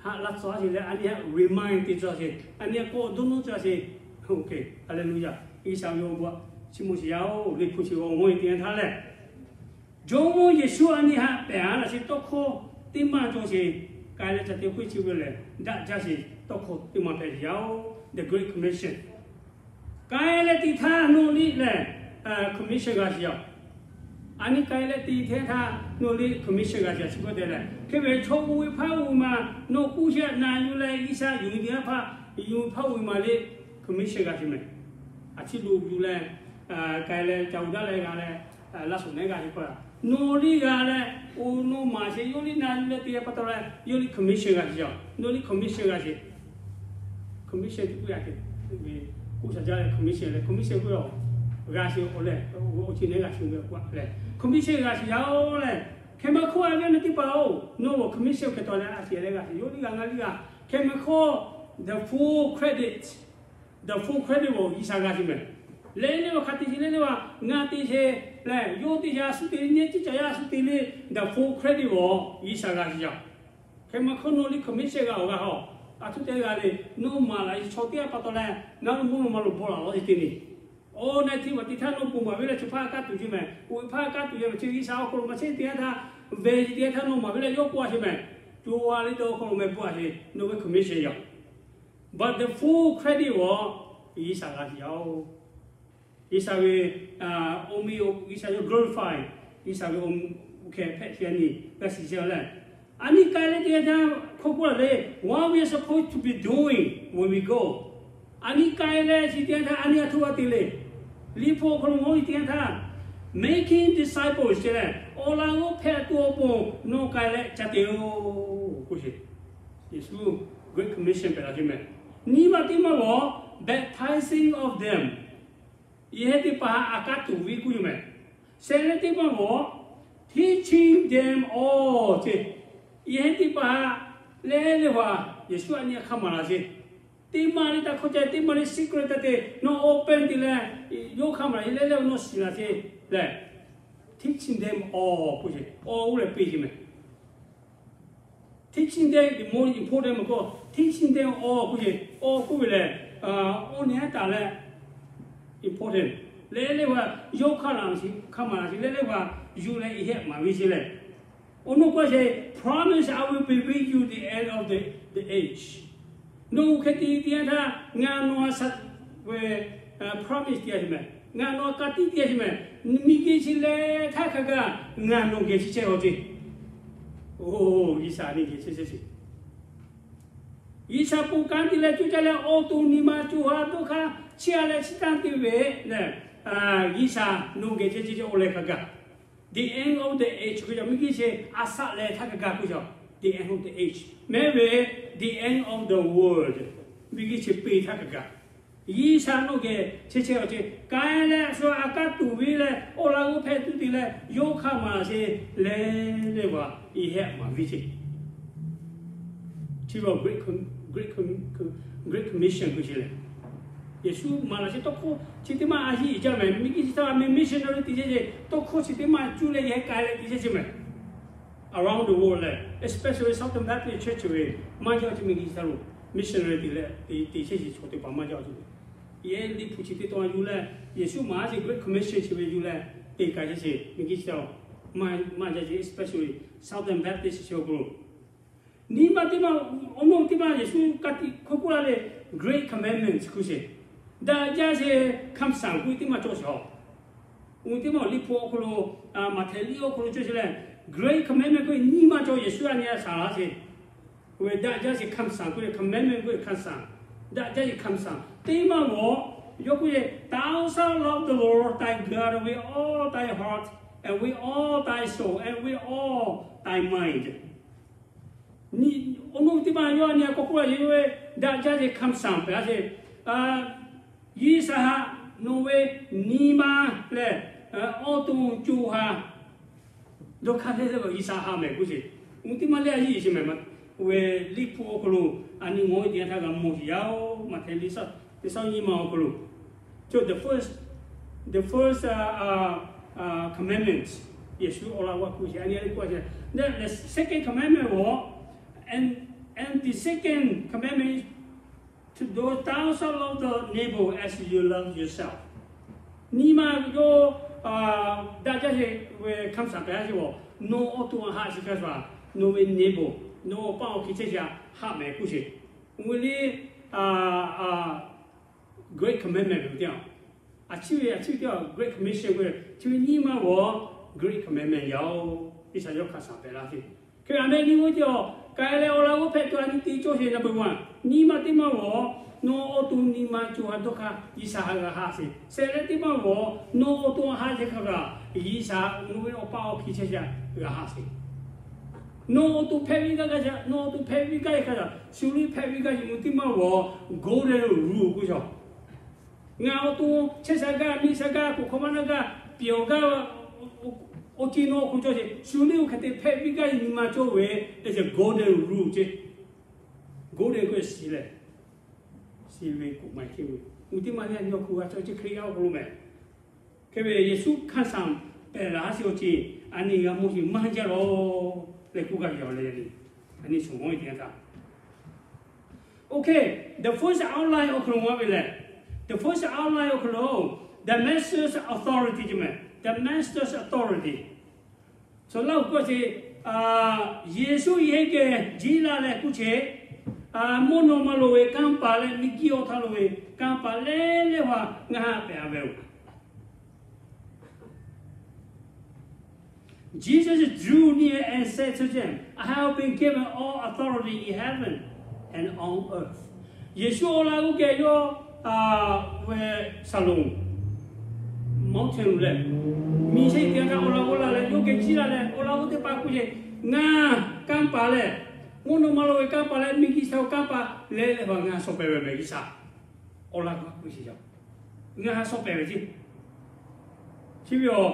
haꞈ laˇ tcuh sheˍ leh a nyi haꞈ remind te tcuh sheˍ, a nyi haꞈ k'awꞈ dawˇ nawˇ tcuh sheˍ. Hallelujah. G'uiˬsha ve awˬ bon, chi mvuhˇ shiˍ yaˇ-oˬ, liꞈ hpu chi g'awˇ mawˇ e te yanˇ htaˇ lehˬ, Jawˇmawˇ Yeˍsuˆ a nyi haꞈ pehˬ a laˇ sheˍ tawˇ hkawˇ teˇ maˇ cawˬ sheˍ, k'ai leh ca te k'oˆ chi ve lehˬ, daꞈ jaˇ sheˍ tawˇ hkawˇ teˇ maˇ hpehꞈ sheˍ yaˇ-oˬ, the Great Commission. K'ai leh te htaˇ nawˬ liˇ lehˬ, commission g'a sheˍ yaˇ. A nyi k'ai leh te htaˇ nawˬ liˇ commission g'a sheˍ yaˇ chi beuꞈ te leh, hk'e ve chaw oˇ ve hpaˇ oˇ ve ma, nawˬ k'oˆ sheˍ na yuˬ leh G'uiˬsha yuˬ ve teˇ yanˇ hpaˇ, yuˬ ve hpaˇ oˇ ve ma liˇ commission g'a sheˍ mehˍ. A ciˉ lo yuˬ leh, k'ai leh ca uiˍ daꞈ leh g'a leh, laˇ shuˍ nehˉ g'a sheˍ pa, nawˬ liˇ g'a leh, oˇ nawˬ maˍ sheˍ yawˇ liˇ na yuˬ leh te pa taw leh yawˇ liˇ commission g'a sheˍ yaˇ, nawˬ liˇ commission g'a sheˍ. Commission teˇ k'oˆ yaˇ k'oˆ shaˍ jaˇ leh commission leh commission k'oˆ yaˇ g'a sheˍ-oˬ leh, awˬ chi nehˉ g'a shuˍ ve k'oˆ leh commission g'a sheˍ yaˇ-oˬ leh, hk'e maˇ hk'oˆ a ve a nyi teˇ hpaˍ-oˬ, nawˬ commission hk'e taw leh a sheˍ leh g'a sheˍ, yawˇ liˇ g'a ngaˬ liˇ g'a, hk'e maˇ hk'oˆ, the full credit, the full credit awˬ G'uiˬsha g'a sheˍ mehˍ. Leh leh awˬ hk'aˬ te sheˍ leh leh wa ngaˬ te sheˍ leh yawˇ te yaˇ a shu te nyi ciˉ caˬ yaˇ a shu te leh the full credit awˬ G'uiˬsha g'a sheˍ yaˇ. Hk'e maˇ hk'oˆ nawˬ liˇ commission g'a awˬ g'a hawˬ, a htoꞈ te g'a le, nawˬ maˍ laꞈ chaw teˇ g'aˇ pa taw leh ngaˬ lo mvuhˇ naw ma lo bawˆ laˬ lawˬ sheˍ te le. Awˬ na htiˇ maˬ te htaˇ nawˬ bon maˍ ve leh chi hpaˇ a kaˉ tuˬ sheˍ mehˍ, oˇ ve hpaˇ a kaˉ tuˬ ve maˬ chi G'uiˬsha awˬ hk'aw lo maˇ chehˇ te yanˇ htaˇ, ve chi te yanˇ htaˇ nawˬ maˍ ve leh yawˇ k'oˆ a sheˍ mehˍ. Co a liˇ dawˇ hk'aw lo meh bawˆ a sheˍ, nawˬ ve commission yaˇ. But the full credit awˬ G'uiˬsha g'a sheˍ yaˇ-oˬ. G'uiˬsha ve awˬ meh, G'uiˬsha yawˇ glorify, G'uiˬsha ve awˬ meh hk'e hpehꞈ sheˍ a nyi g'a shiˍ sheˍ leh, a nyi k'ai leh te yanˇ htaˇ hk'oˆ k'oˆ laˇ le, what we are supposed to be doing when we go. A nyi k'ai leh chi te yanˇ htaˇ a nyi a htoꞈ g'a te le. Liꞈ hpu awˬ hk'aw lo ngaˬ hui te yanˇ htaˇ, making disciples ce leh, awˬ laꞈ g'awˇ hpehꞈ tuˬ awˬ pon nawˬ k'ai leh ca te-oˬ k'oˆ sheˍ. Yeˍsuˆ Great Commission pehꞈ la ce mehˍ. Nyi ma teˇ maˇ g'awˬ, baptizing of them. Yehˇ teˇ hpaˍ htaꞈ a kaˉ tuˬ ve k'oˆ yoˬ mehˍ. Shehˍ leh teˇ maˇ g'awˬ, teaching them all ce. Yehˇ teˇ hpaˍ htaꞈ leh leh wa, Yeˍsuˆ a nyi hk'a maˍ laˬ ce. Teˇ maˇ le taˇ hkawˇ ca, teˇ maˇ le secret taˇ te, nawˬ open te leh, yawˇ hk'a maˍ laˬ ce leh leh nawˬ shiˍ laˬ ce leh, teaching them all k'oˆ ce, all k'oˆ leh piˇ ce mehˍ. Teaching them the most important ma k'o, teaching them all k'oˆ ce, all k'oˆ ve lehˬ, awˬ nyi a taˍ leh important. Leh leh wa, yawˇ hk'a laˬ ce, hk'a maˍ laˬ ce leh leh wa, yuˬ leh i hehˆ maˍ ve ce leh, awˬ nawˬ k'oˆ ce, promise I will be with you the end of the the age. Nawˬ hui hk'e te te yanˇ htaˇ ngaˬ nawˬ a shaꞈ ve promise te a ce mehˍ, ngaˬ nawˬ a ka tiˉ te a ce mehˍ, miˬguiˬ chi leh htaˇ hk'a gaˬ ngaˬ nawˬ geh chehˇ chehˇ-oˬ ce. Oˬ, G'uiˬsha nyi geh chehˇ chehˇ ce. G'uiˬsha ponˬ kanˉ te leh coˇ caˇ leh awˬ to nyi ma co ha dawˇ hk'aˇ chiˇ a leh chiˇ tanˇ te ve lehˬ, G'uiˬsha nawˬ geh chehˇ chehˇ ce, oˇ leh hk'a gaˬ. The end of the age k'oˆ yaˇ miˬguiˬ chi a shaꞈ leh htaˇ hk'a gaˬ k'oˆ yaˇ. The end of the age mehˍ ve, the end of the world miˬguiˬ chi peˇ htaˇ hk'a gaˬ. G'uiˬsha nawˬ geh chehˇ chehˇ-oˬ ce, k'ai leh shu a kaˉ tuˬ ve leh awˬ laꞈ g'awˇ hpehꞈ tuˬ te leh yawˇ hk'a maˍ laˬ ce leh leh wa, i hehˆ maˍ ve ce. Chi ve Great Commission k'oˆ ce leh, Yeˍsuˆ maˍ laˬ ce tawˇ hkawˇ chi teˇ maˇ a yiˇ jaˇ mehˍ. Miˬguiˬ chi htaˇ a meh missionary te chehˇ ce, tawˇ hkawˇ chi teˇ maˇ cuˇ leh yehˇ k'ai leh te chehˇ ce mehˍ. Around the world leh, especially Southern Baptist Church ve maˇ jaˇ ce, miˬguiˬ chi htaˇ lo missionary te leh te chehˇ ce chaw teˇ hpaˍ maˇ jaˇ ce. Yehˇ liꞈ hpu chi teˇ tawn yuˬ leh, Yeˍsuˆ maˍ laˬ ce Great Commission chi ve yuˬ leh te k'ai chehˇ ce, miˬguiˬ chi htaˇ maˇ jaˇ ce, especially Southern Baptist Church awˬ hk'aw lo nyi ma teˇ maˇ, awˬ nawˬ teˇ maˇ Yeˍsuˆ ka tiꞈ hk'oˆ k'oˆ laˇ leh, Great Commandments k'oˆ ce, daꞈ jaˇ ce คำสั่ง k'oˆ ve teˇ maˇ cawˬ sheˍ-oˬ. Oˇ teˇ maˇ liꞈ hpu awˬ hk'aw lo, Maꞈhtehˍ liꞈ awˬ hk'aw lo cawˬ sheˍ leh, Great Commandment k'oˆ ve nyi ma cawˬ, Yeˍsuˆ a nyi a shaˍ laˇ ce. Oˇ ve daꞈ jaˇ ce คำสั่ง k'oˆ ve, commandment k'oˆ ve คำสั่ง, daꞈ jaˇ ce คำสั่ง teˇ maˇ g'awˬ. Yawˇ k'oˆ ve, Thou shalt love the Lord thy God with all thy heart and with all thy soul and with all thy mind. Awˬ nawˬ teˇ maˇ yawˇ a nyi a k'awꞈ k'oˆ laˇ ce, yawˇ ve daꞈ jaˇ ce คำสั่ง pehꞈ laˇ ce. G'uiˬsha htaꞈ nawˬ ve nyi ma leh awˬ to co ha dawˇ hk'aˇ leh leh G'uiˬsha ha mehˍ k'oˆ ce. Oˇ teˇ maˇ leh a yiˇ ce mehˍ ma. Oˇ ve Liꞈ hpu awˬ hk'aw lo a nyi ngaˬ hui teˇ yanˇ htaˇ g'a mawˬ sheˍ yaˇ oˬ. Maꞈhtehˍ liꞈ shaˉ teˇ shaˉ nyiˇ ma awˬ hk'aw lo, so the first, the first commandment, Yeˍsuˆ awˬ laꞈ g'awˇ k'oˆ sheˍ, a nyi a le k'oˆ sheˍ, the second commandment awˬ, and and the second commandment, to thou shalt love the neighbor as you love yourself. Nyi ma yawˇ daꞈ jaˇ sheˍ ve คำสั่ง pehˍ laˇ sheˍ ve, nawˬ awˬ to haꞈ sheˍ hk'a shuˍ, nawˬ ve neighbor, nawˬ awˬ pa awˬ hkiˬ chehˇ shaˍ haꞈ mehˍ k'oˆ sheˍ. Oˇ ve le, great commandment ve teˇ yanˇ, a chi ve a chi ve teˇ yanˇ great commission ve, chi ve nyi ma g'awˇ great commandment yaˇ oˬ. G'uiˬsha yawˇ คำสั่ง pehˍ laˇ sheˍ. Hk'e a meh nyi g'awˇ teˇ yanˇ, k'ai leh awˬ laꞈ g'awˇ hpehꞈ tuˬ a nyi teˇ cawˇ sheˍ na peuˬ ma. Nyi ma teˇ ma g'awˇ, nawˬ awˬ to nyi ma co ha dawˇ hk'aˇ G'uiˬsha haꞈ g'a haꞈ sheˍ. Shehˍ leh teˇ ma g'awˇ, nawˬ awˬ to haꞈ sheˍ hk'a gaˬ G'uiˬsha nawˬ ve awˬ pa awˬ hkiˬ chehˇ shaˍ g'a haꞈ sheˍ. Nawˬ awˬ to hpehꞈ ve gaˇ g'a shaˍ, nawˬ awˬ to hpehꞈ ve gaˇ hk'a gaˬ shu liˇ hpehꞈ ve gaˇ sheˍ. Oˇ teˇ ma g'awˇ golden rule k'oˆ shaˍ. Ngaˬ awˬ to chehˇ sha gaˇ, miˬ sha gaˇ, k'oˍ hk'aw maˇ naˇ gaˇ, pyawˬ gaˇ, oˇ chi nawˬ awˬ hk'aw cawˇ sheˍ. Shu liˇ oˇ hk'e te hpehꞈ ve gaˇ nyi ma cawˇ ve, golden rule ce. Golden k'oˆ ve shiˍ lehˬ, shiˍ ve k'oˍ ma hk'e ve, oˇ teˇ ma teˇ yanˇ nyi awˬ hk'aw g'a cawˇ ce Hkriꞈ yaˇ awˬ hk'aw lo mehˍ. Hk'e ve Yeˍsuˆ คำสั่ง pehˍ laˇ sheˍ awˬ ceuˬ a nyi g'a mawˬ sheˍ maˇ jaˇ lawˬ leh k'oˆ gaˇ ve yaˇ le. A nyi shuˍ mawˇ ve teˇ yanˇ htaˇ, okay, the first outline awˬ hk'aw lo maˇ ve lehˬ, the first outline awˬ hk'aw lo, the master's authority ce mehˍ, the master's authority. Chaw laˇ hu k'oˆ ce, Yeˍsuˆ yehˇ geh jiˇ laˇ leh k'oˆ ce, mvuhˇ naw ma lo ve kanˇ paˍ leh miˬguiˬ awˬ htaˇ lo ve kanˇ paˍ leh leh haꞈ ngaˬ haꞈ pehˍ a ve oˬ. Jesus drew near and said to them, I have been given all authority in heaven and on earth. Yeˍsuˆ awˬ laꞈ g'awˇ geh yawˇ ve shaˍlonˍ mountain leh, miˬ shehˍ teˇ yanˇ htaˇ awˬ laꞈ g'awˇ la leh yawˇ geh jiˇ laˇ leh awˬ laꞈ g'awˇ teˇ hpaˍ k'oˆ ce, Ngaˬ kanˇ paˍ leh, mvuhˇ naw ma lo ve kanˇ paˍ leh miˬguiˬ chi awˬ kanˇ paˍ leh leh haꞈ ngaˬ shaw pehˍ ve mehˍ G'uiˬsha. Awˬ laꞈ g'awˇ k'oˆ sheˍ yaˇ, ngaˬ haꞈ shaw pehˍ ve ce. Chi ve awˬ,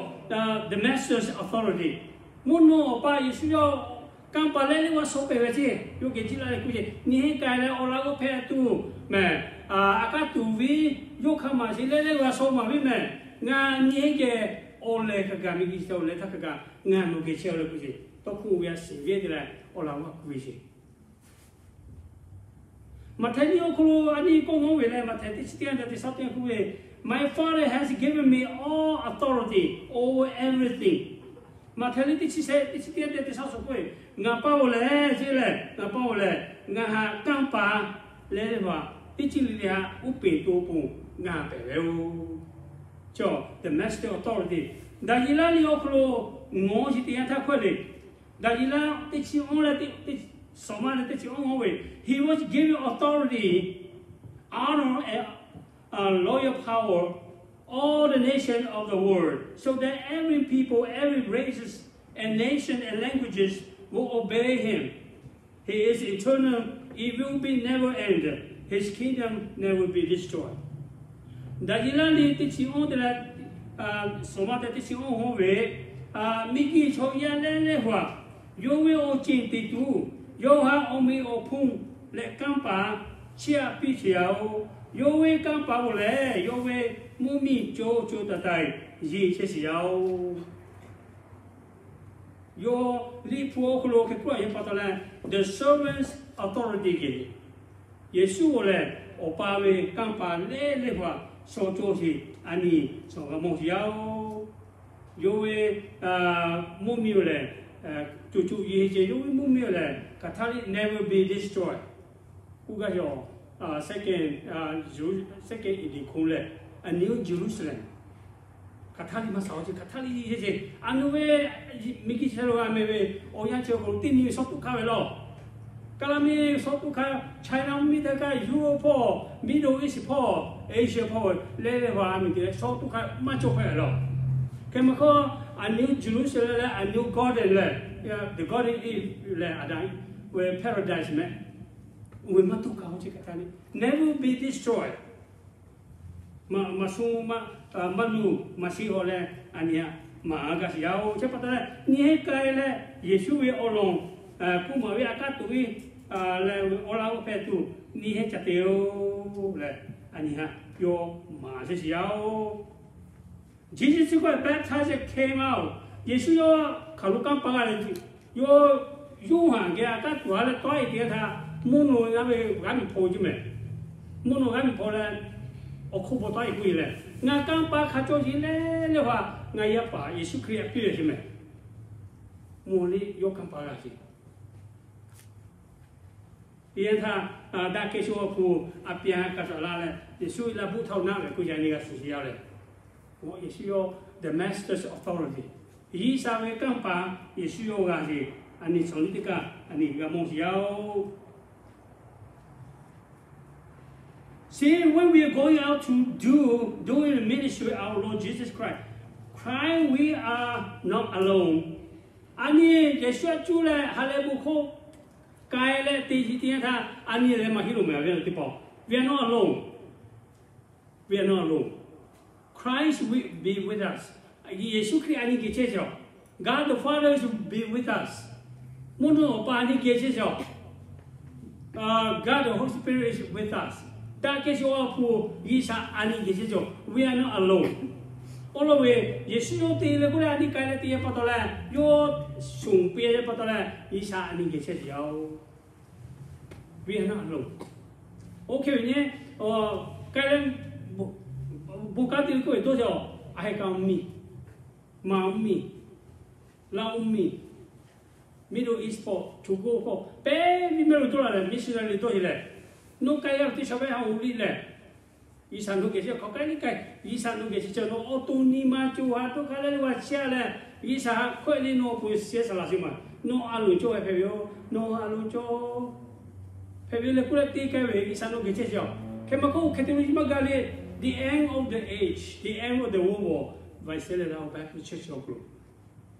the master's authority. Mvuhˇ naw awˬ pa Yeˍsuˆ yawˇ kanˇ paˍ leh leh g'a shaw pehˍ ve ce. Yawˇ geh jiˇ laˇ leh k'oˆ ce, Nyi heˆ k'ai leh awˬ laꞈ g'awˇ hpehꞈ tuˬ mehˍ. A kaˉ tuˬ ve yawˇ hk'a maˬ sheˍ leh leh g'a shaw maˍ ve mehˍ. Ngaˬ nyi heˆ geh awˬ lehˬ hk'a gaˬ miˬguiˬ chi awˬ lehˬ htaˇ hk'a gaˬ ngaˬ nawˬ geh chehˇ a leh k'oˆ ce. Tawˇ hkawˇ ve a shiˍ ve te leh awˬ laꞈ g'awˇ k'oˆ ve sheˍ. Maꞈhtehˍ nyi awˬ hk'aw lo a nyi k'awꞈ nawˉ ve leh, Maꞈhtehˍ teˇ chi teˇ yanˇ teˇ shaˉ teˇ yanˇ k'oˆ ve, My Father has given me all authority over everything. Maꞈhtehˍ liꞈ teˇ chi shehˆ teˇ chi teˇ yanˇ teˇ shaˉ suhˍ k'oˆ ve, Ngaˬ pa oˬ lehˬ ce lehˬ, ngaˬ pa oˬ lehˬ, ngaˬ haꞈ kanˇ paˍ leh leh haꞈ teˇ chi le le haꞈ uˉ peˍ to pon ngaˬ haꞈ pehˍ ve oˬ. Chaw, the master authority. Daˍyeˍlaˆ liꞈ awˬ hk'aw lo ngawˬ chi teˇ yanˇ htaˇ hkawˇ le. Daˍyeˍlaˆ teˇ chi awˇ leh teˇ, sawˍ maˇ leh teˇ chi awˇ ngawˬ ve, He was given authority, honor, and royal power, all the nations of the world, so that every people, every races, and nation and languages will obey him. He is eternal, it will be never end. His kingdom never be destroyed. Daˍyeˍlaˆ liꞈ teˇ chi awˇ te leh, sawˍ maˇ te teˇ chi awˇ ngawˬ ve, miˬguiˬ chaw yaˇ leh leh haꞈ yawˇ ve awˬ ceuˬ te tuˬ, yawˇ haꞈ awˬ meꞈ awˬ hponˇ leh kanˇ paˍ chiˇ aꞈ piˇ sheˍ yaˇ oˬ. Yawˇ ve kanˇ paˍ oˬ lehˬ, yawˇ ve mvuhˇ miˬ co co taiˍ taiˍ yeˬ chehˇ sheˍ yaˇ oˬ. Yawˇ Liꞈ hpu awˬ hk'aw lo hk'e k'oˆ a yehˬ pa taw leh, the servant's authority geh, Yeˍsuˆ oˬ lehˬ, Awˬ pa ve kanˇ paˍ leh leh haꞈ shaw cawˇ sheˍ, a nyi shaw g'a mawˬ sheˍ yaˇ oˬ. Yawˇ ve mvuhˇ miˬ oˬ lehˬ, co co yeˬ ce, yawˇ ve mvuhˇ miˬ oˬ lehˬ hk'aˬ htaˇ liꞈ never be destroyed. K'oˆ gaˇ ve, second, second Eden hk'oˆ leh, a nyi Jerusalem hk'aˬ htaˇ liꞈ maˇ shaˍ a ce, hk'aˬ htaˇ liꞈ yeˬ ce. A nu ve miˬguiˬ chi lo g'a meh ve awˬ yanˇ chi awˬ hk'aw lo teˇ nyi ve shawˉ tuˆ hk'aˇ ve lawˬ. Kaˇ laˇ miˇ shawˉ tuˆ hk'aˇ, China mvuhˇ miˬ htaˇ kaꞈ, Europe hpawˇ, Middle East hpawˇ, Asia hpawˇ leh leh haꞈ a miˬ te leh shawˉ tuˆ hk'aˇ maˇ cawˬ hpehꞈ lawˬ. Hk'e maˇ hk'aˇ, a nyi Jerusalem leh a nyi garden leh, the Garden Eve leh a da ve paradise meh, oˇ ve maˇ tuˆ kaꞈ a ce hk'aˬ htaˇ liꞈ never be destroyed. Maˇ, maˇ shu, maˇ, maˇ nuˬ maˇ shiˍ haw leh a nyi a maˇ g'a shiˍ yaˇ oˬ. Chi pa taw leh nyi heˆ k'ai leh Yeˍsuˆ ve awˬ lawn k'oˆ maˍ ve a kaˉ tuˬ ve leh awˬ laꞈ g'awˇ hpehꞈ tuˬ nyi heˆ ca te-oˬ leh, a nyi ha yawˇ maˍ chehˇ shiˍ yaˇ-oˬ. Jesus Christ baptized came out. Yeˍsuˆ yawˇ hkaoˍ lo kanˇ paˍ g'a leh, yawˇ Yoˇhanˬ geh a taˇ tuˬ a leh tawˆ-e te htaˇ, mvuhˇ naw g'aˇ ve g'aˇ miˬ hpaw ceˇ mehˍ. Mvuhˇ naw g'aˇ miˬ hpaw leh, awˬ hk'oˆ bvuhꞈ tawˆ-e k'oˆ-e leh, Ngaˬ kanˇ paˍ hk'a cawˇ sheˍ leh leh haꞈ, ngaˬ yaˇ paˍ Yeˍsuˆ Hkriꞈ a piˇ leh sheˍ mehˍ. Mvuhˇ naw g'aˇ miˬ hpaw leh, teˇ yanˇ htaˇ, daꞈ kehˬ sho awˬ hpu a pia kaꞈ shaˍ laˇ leh, Yeˍsuˆ laˇ bvuhˆ htaˇ naˆ ve k'oˆ yaꞈ nyi g'a shiˍ shiˍ yaˇ leh, Yeˍsuˆ yawˇ the master's authority. G'uiˬsha ve kanˇ paˍ Yeˍsuˆ yawˇ g'a sheˍ. A nyi shawˍ liˇ teˇ kaˇ a nyi g'a mawˇ shiˍ yaˇ-oˬ. See, when we are going out to do, doing the ministry of our Lord Jesus Christ, Christ, we are not alone. A nyi Yeˍsuˆ a cuˇ leh ha lehˬ bon hk'oˆ k'ai leh te shiˍ teˇ yanˇ htaˇ, a nyi lehˬ maˇ heˆ lo mehˍ ve teˇ pawˆ. We are not alone. We are not alone. Christ will be with us. Yeˍsuˆ Hkriꞈ a nyi geh chehˇ sheˍ. God the Father is be with us. Mvuhˇ naw Awˬ pa a nyi geh chehˇ sheˍ. God the Holy Spirit is with us. Daꞈ kehˬ sho awˬ hpu G'uiˬsha a nyi geh chehˇ sheˍ. We are not alone. Awˬ lawn ve, Yeˍsuˆ yawˇ te leh k'oˆ leh a nyi k'ai leh te pa taw leh, yawˇ shonˍ piˇ pa taw leh, G'uiˬsha a nyi geh chehˇ sheˍ yaˇ-oˬ. We are not alone. Oˇ hk'e ve nyi, k'ai leh, bon kanˉ te ve k'oˆ ve dawˇ sheˍ-oˬ, a heh ka mvuhˇ miˬ, maˍ mvuhˇ miˬ, Laˇ mvuhˇ miˬ, Middle East hpawˇ, choˬ k'oˆ hpawˇ, pehˉ ve mehˆ lo dawˇ la leh, missionary dawˇ sheˍ leh, nawˬ k'ai g'a ve teˇ shaˍ ve ha uˍ liˇ leh, G'uiˬsha nawˬ geh chehˇ hk'awꞈ k'ai liˇ k'ai, G'uiˬsha nawˬ geh chehˇ cawˬ, nawˬ awˬ to nyi ma co ha dawˇ hk'aˇ leh lo g'a chehˇ leh, G'uiˬsha ha hkawehˆ le nawˬ awˬ pon shehˍ saˍ laꞈ sheˍ maˬ, nawˬ a loˍ cawˇ hpehꞈ ve yoˬ, nawˬ a loˍ cawˇ hpehꞈ ve leh k'oˆ leh te k'ai ve G'uiˬsha nawˬ geh chehˇ sheˍ-oˬ. Hk'e maˇ k'oˆ, hk'e te lo nyi maˇ g'a le, the end of the age, the end of the world, vaꞈ shehˍ leh la awˬ Baptist church awˬ hk'aw lo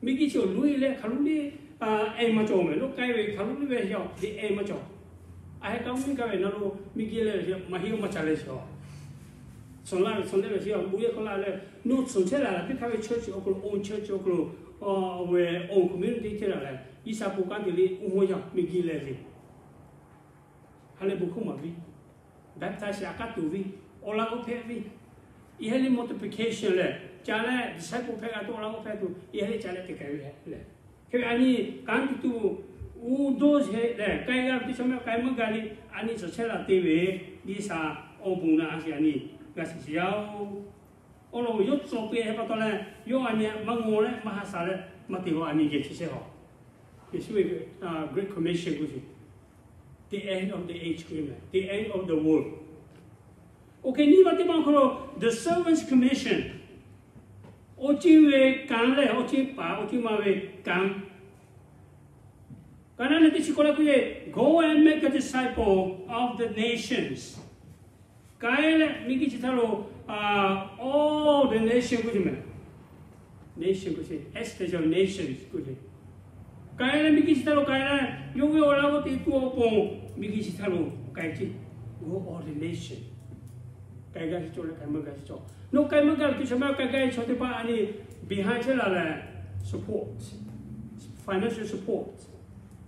miˬguiˬ chi awˬ loꞈ-e leh hk'aˬ lo le, a, ehˉ maˇ cawˬ mehˍ. Lo k'ai ve hk'aˬ lo le ve, the end maˇ cawˬ. A heh ka mvuhˇ miˬ gaˇ ve na lo miˬguiˬ leh maˇ heˆ maˇ ca leh sheˍ-oˬ. Shawˍ laˇ ve shawˍ leh ve sheˍ-oˬ, bon yehˬ hk'aw la leh, nawˬ tsuhˍ chehˇ la leh teˇ hk'aˇ ve church awˬ hk'aw lo, own church awˬ hk'aw lo, awˬ ve own community chehˇ la leh, G'uiˬsha bon kanˉ te le uˇ maˇ yaˇ miˬguiˬ leh sheˍ. Ha lehˬ bon hk'oˆ maˍ viˇ, baptize a k'aˉ tuˬ viˇ, awˬ laꞈ g'awˇ hpehꞈ viˇ, yehˇ le multiplication lehˬ ca leh disciple hpehꞈ g'a tuˬ awˬ laꞈ g'awˇ hpehꞈ tuˬ yehˇ le ca leh te k'ai ve lehˬ, hk'e ve a nyi kanˉ te tuˬ uˇ dawˇ sheˍ lehˬ, k'ai g'a ve teˇ chaw maˇ k'ai maˇ g'a le, a nyi tsuhˍ chehˇ la te ve G'uiˬsha awˬ bon naꞈ a sheˍ a nyi g'a shiˍ shiˍ yaˇ-oˬ. Awˬ lawn yawˇ tcuh piˇ heh pa taw leh, yawˇ a nyi maˇ ngaw leh maˇ ha shaˍ leh maˇ te g'a a nyi geh chehˇ sheˍ-oˬ. Yeˍsuˆ ve Great Commission k'oˆ sheˍ, the end of the age k'oˆ ve, the end of the world. Oˇ hk'e nyi ma teˇ maˇ hk'aw lo the servant's commission, awˬ ceuˬ ve kanˉ lehˬ, awˬ ceuˬ paˍ awˬ ceuˬ ma ve kanˉ. Ka naˉ leh teˇ chi k'awꞈ leh k'oˆ ve, go and make a disciple of the nations. K'ai leh miˬguiˬ chi htaˇ lo, all the nation k'oˆ ve mehˍ. Nation k'oˆ ve, extension nations k'oˆ ve. K'ai leh miˬguiˬ chi htaˇ lo k'ai leh, yawˇ ve awˬ laꞈ g'awˇ te tuˬ awˬ pon, miˬguiˬ chi htaˇ lo k'ai ceˇ. Go all the nation. K'ai g'a ve cawˬ leh k'ai maˇ g'a ve cawˬ. Nawˬ k'ai maˇ g'a ve teˇ chaw maˇ k'ai g'a ve chaw teˇ hpaˍ a nyi behind chehˇ la leh, support, financial support,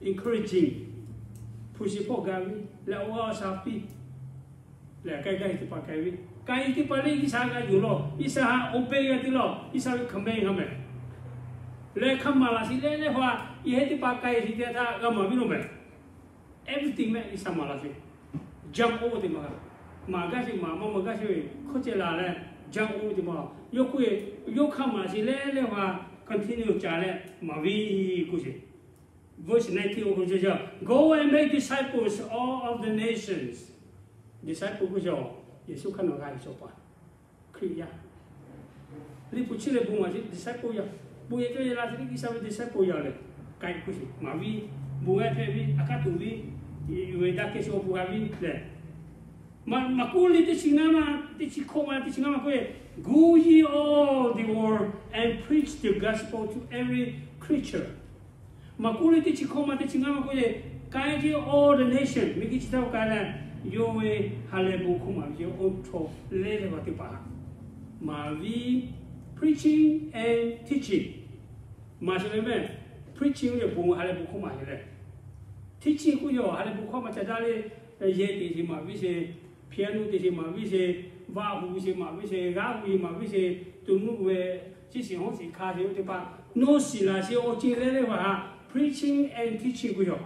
encouraging, hpu shi hpawˇ ga ve leh awˬ g'aˇ awˬ shaˍ piˇ leh k'ai gaˇ ve teˇ hpaˍ k'ai ve, k'ai ve teˇ hpaˍ lehˬ G'uiˬsha g'a yuˬ lawˬ, G'uiˬsha ha oˇ pehˇ g'a te lawˬ, G'uiˬsha ve hkaˍ mehˍ g'a mehˍ. Lehˬ hk'a maˍ laꞈ shiˍ leh leh hpaˍ yehˇ teˇ hpaˍ k'ai ve teˇ htaˇ g'a maˍ viˇ lo mehˍ. Everything mehˆ G'uiˬsha maˍ laꞈ shiˍ. Jaˇ oˇ ve teˇ maˬ g'a, maˍ gaˇ sheˍ maˍ maˇ maˍ gaˇ sheˍ ve hkawˇ ceh la leh, jaˇ oˇ ve teˇ maˬ yawˇ k'oˆ ve, yawˇ hk'a maˍ laꞈ shiˍ leh leh hpaˍ continue ca leh maˍ viˇ k'oˆ sheˍ. Verse nineteen awˬ hk'aw lo, go and make disciples all of the nations. Disciple k'oˆ ve, Yeˍsuˆ hk'aˇ nawˬ g'a ve chaw paˍ, Hkriꞈ yaˇ. Liꞈ hpu chi lehˬ bon maˍ sheˍ disciple yaˇ, bon yehˬ cawˇ yehˬ la sheˍ le G'uiˬsha ve disciple yaˇ lehˬ, k'ai k'oˆ sheˍ maˍ viˇ, bon g'a hpehꞈ viˇ, a k'aˉ tuˬ viˇ, ve daꞈ kehˬ sho awˬ bon g'a viˇ lehˬ, Maˍkuˆ liꞈ teˇ chi ngaˇ maˇ, teˇ chi hkawꞈ maˇ, teˇ chi ngaˇ maˇ k'oˆ ve, go ye all the world and preach the gospel to every creature. Maˍkuˆ liꞈ teˇ chi hkawꞈ maˇ, teˇ chi ngaˇ maˇ k'oˆ ve, k'ai ceˇ all the nation, miˬguiˬ chi htaˇ lo k'ai leh, yawˇ ve ha lehˬ bon hk'oˆ maˍ ve awˬ hk'aw lehˬ leh hpaˍ teˇ hpaˍ maˍ viˇ, preaching and teaching. Maˍ sheˍ leh mehˍ, preaching ve bon ha lehˬ bon hk'oˆ maˍ sheˍ leh, teaching k'oˆ ve yoˬ. Ha lehˬ bon hkawˇ maˇ ca daˇ le, yehˬ teꞈ sheˍ maˍ viˉ sheˍ, piano teꞈ sheˍ maˍ viˉ sheˍ, vaˆ hu sheˍ maˍ viˉ sheˍ, g'aˇ hu sheˍ maˍ viˉ sheˍ, to nuˆ ve ciˉ shiˍ hawˉ shiˍ hkanˍ sheˍ oˇ teˇ hpaˍ, nawˬ shiˍ laˬ sheˍ awˬ ceuˬ leh leh vaˬ ha, preaching and teaching k'oˆ ve yoˬ.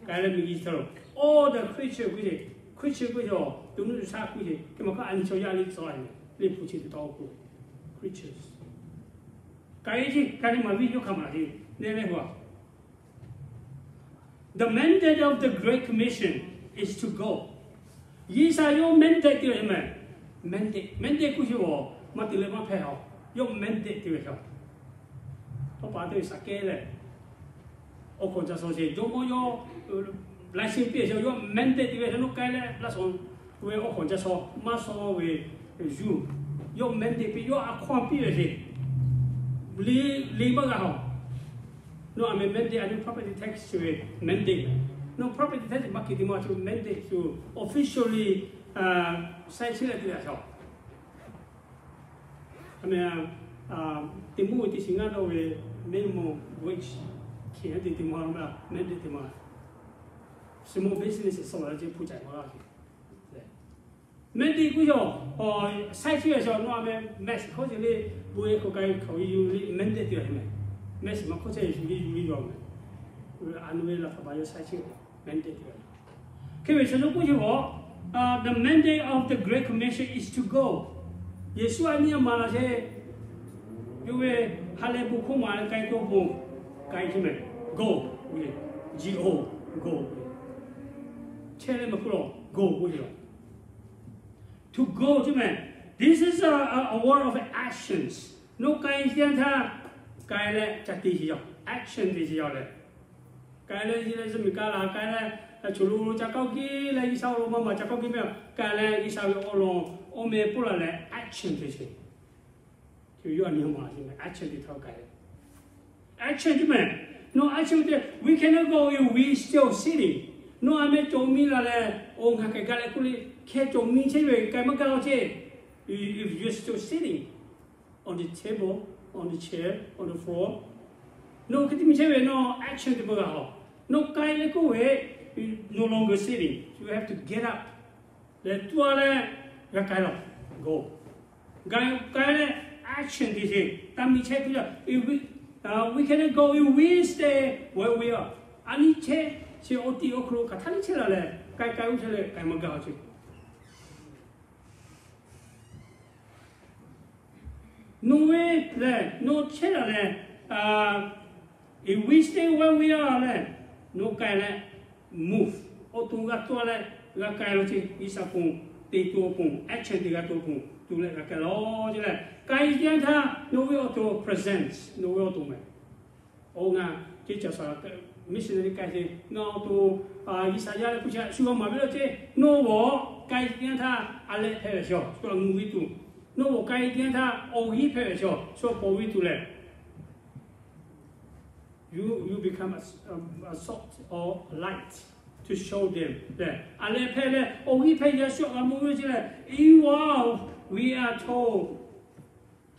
K'ai leh miˬguiˬ chi htaꞈ lo, all the creature k'oˆ ve, creature k'oˆ ve yoˬ, to nuˆ to shaˆ k'oˆ ve, hk'e maˬ hk'aˇ a nyi chaw yaˇ le tcuh a le, le hpu chi teˇ taw k'o, creatures. K'ai ce, k'ai leh maˍ viˉ yawˇ hkanˍ maˍ laˬ sheˍ leh leh vaˬ The mandate of the Great Commission is to go. G'uiˬsha yawˇ mandate te ve meh. Mandate, mandate k'oˆ sheˍ a, maˇ te leh maˇ hpehꞈ a. Yawˇ mandate te ve a. Tawˇ pa teˇ ve shaˍ kehˉ leh, awˬ hk'awꞈ ca shaw sheˍ, jawˇmawˇ yawˇ license piˇ sheˍ, yawˇ mandate te ve a, nawˬ k'ai leh laˇ shaw ve awˬ hk'awꞈ ca shaw, maˇ shaw ve yuˬ. Yawˇ mandate piˇ, yawˇ a hkawˇ piˇ ve sheˍ. Le, le maˇ g'a a. Nawˬ a meh mandate, a nyi property tax ve mandate. Nawˬ property tax maˇ hkiˬ te maˇ shu mandate shu officially sai chehˇ leh te ve a shaw. A meh, teˇ moˇ teˇ shiˍ ngaˇ dawˇ ve minimum wage hkiˬ te te maˇ, mandate te maˇ. Small business suh la ce hpu caiˬ maˇ g'a. Mandate k'oˆ yaw, sai chehˇ ve a shaw, nawˬ a meh mask hkawˇ ce le, bon e hk'aw k'ai hk'awꞈ ve yuˬ le mandate te ve meh. Mask maˇ hkawˇ chehˇ ve shu le yuˬ le yaw meh. A nu ve laˬ htaꞈ pa yawˇ sai chehˇ ve mandate te ve. Hk'e ve chaw yaˇ k'oˆ ce a, the mandate of the Great Commission is to go. Yeˍsuˆ a nyi a maˍ laˬ sheˍ, yawˇ ve ha lehˬ bon hkawˇ maˍ leh k'ai tuˬ awˬ pon k'ai ce meh. Go, G O, go. Chehˇ leh maˇ hk'oˆ lo, go k'oˆ ce a. To go ce meh. This is a, a, a word of actions. Nawˬ k'ai teˇ yanˇ htaˇ, k'ai leh ca te sheˍ yaw, action te sheˍ yaw leh. K'ai leh, leh zuhꞈ miˬ ka laˬ k'ai leh, choˬ lo lo ca kawˇ kiˇ leh G'uiˬsha awˬ lawn maˇ maˍ ca kawˇ kiˇ meh. K'ai leh G'uiˬsha ve awˬ lawn awˬ meh pfuhˇ la leh action te sheˍ. Yawˇ a nyi a maˍ laˬ sheˍ meh, action te htaˇ k'ai leh. Action ce meh. Nawˬ action te, we cannot go if we still sitting. Nawˬ a meh cawˬ mi la leh, awˬ ngaˬ k'ai gaˇ leh k'oˆ le, hkeh cawˬ mi chehˇ ve k'ai maˇ gaˇ a ce. If you're still sitting on the table, on the chair, on the floor, nawˬ hk'e te mi chehˇ ve nawˬ action te beuꞈ g'a a. Nawˬ k'ai leh k'oˆ ve, no longer sitting, you have to get up. Leh tuˇ a leh g'a k'ai laˬ, go. G'a k'ai leh action te sheˍ, taˇ mi chehˇ tuˬ yaˇ. We cannot go if we stay where we are. A nyi chehˇ sheˍ, awˬ tiꞈ awˬ hk'aw lo hk'aˬ htaˇ nyi chehˇ la leh k'ai k'ai uˇ chehˇ leh k'ai maˇ gaˇ a ce. Nawˬ ve lehˬ, nawˬ chehˇ la leh, if we stay where we are lehˬ, nawˬ k'ai leh move, awˬ to g'a tuˇ a leh g'a k'ai law ce. G'uiˬsha pon te tuˬ awˬ pon, action te g'a tuˬ awˬ pon tuˬ leh g'a k'ai law ce leh, k'ai teˇ yanˇ htaˇ nawˬ ve awˬ to presence, nawˬ ve awˬ to meh. Awˬ ngaˬ ce caˬ saˍ missionary k'ai ce, ngaˬ awˬ to G'uiˬsha yaˇ leh hpu shaꞈ shu g'a maˍ ve law ce. Nawˬ g'awˬ k'ai teˇ yanˇ htaˇ a leh hpehꞈ ve shaw shu g'a mvuh ve tuˬ, nawˬ g'awˬ k'ai teˇ yanˇ htaˇ awˬ hinˉ hpehꞈ ve shaw shu g'a paw ve tuˬ leh, you, you become a, a salt or light to show them. A leh hpehꞈ leh awˬ hinˉ hpehꞈ yaˇ shu g'a mvuh ve ce leh, in what we are told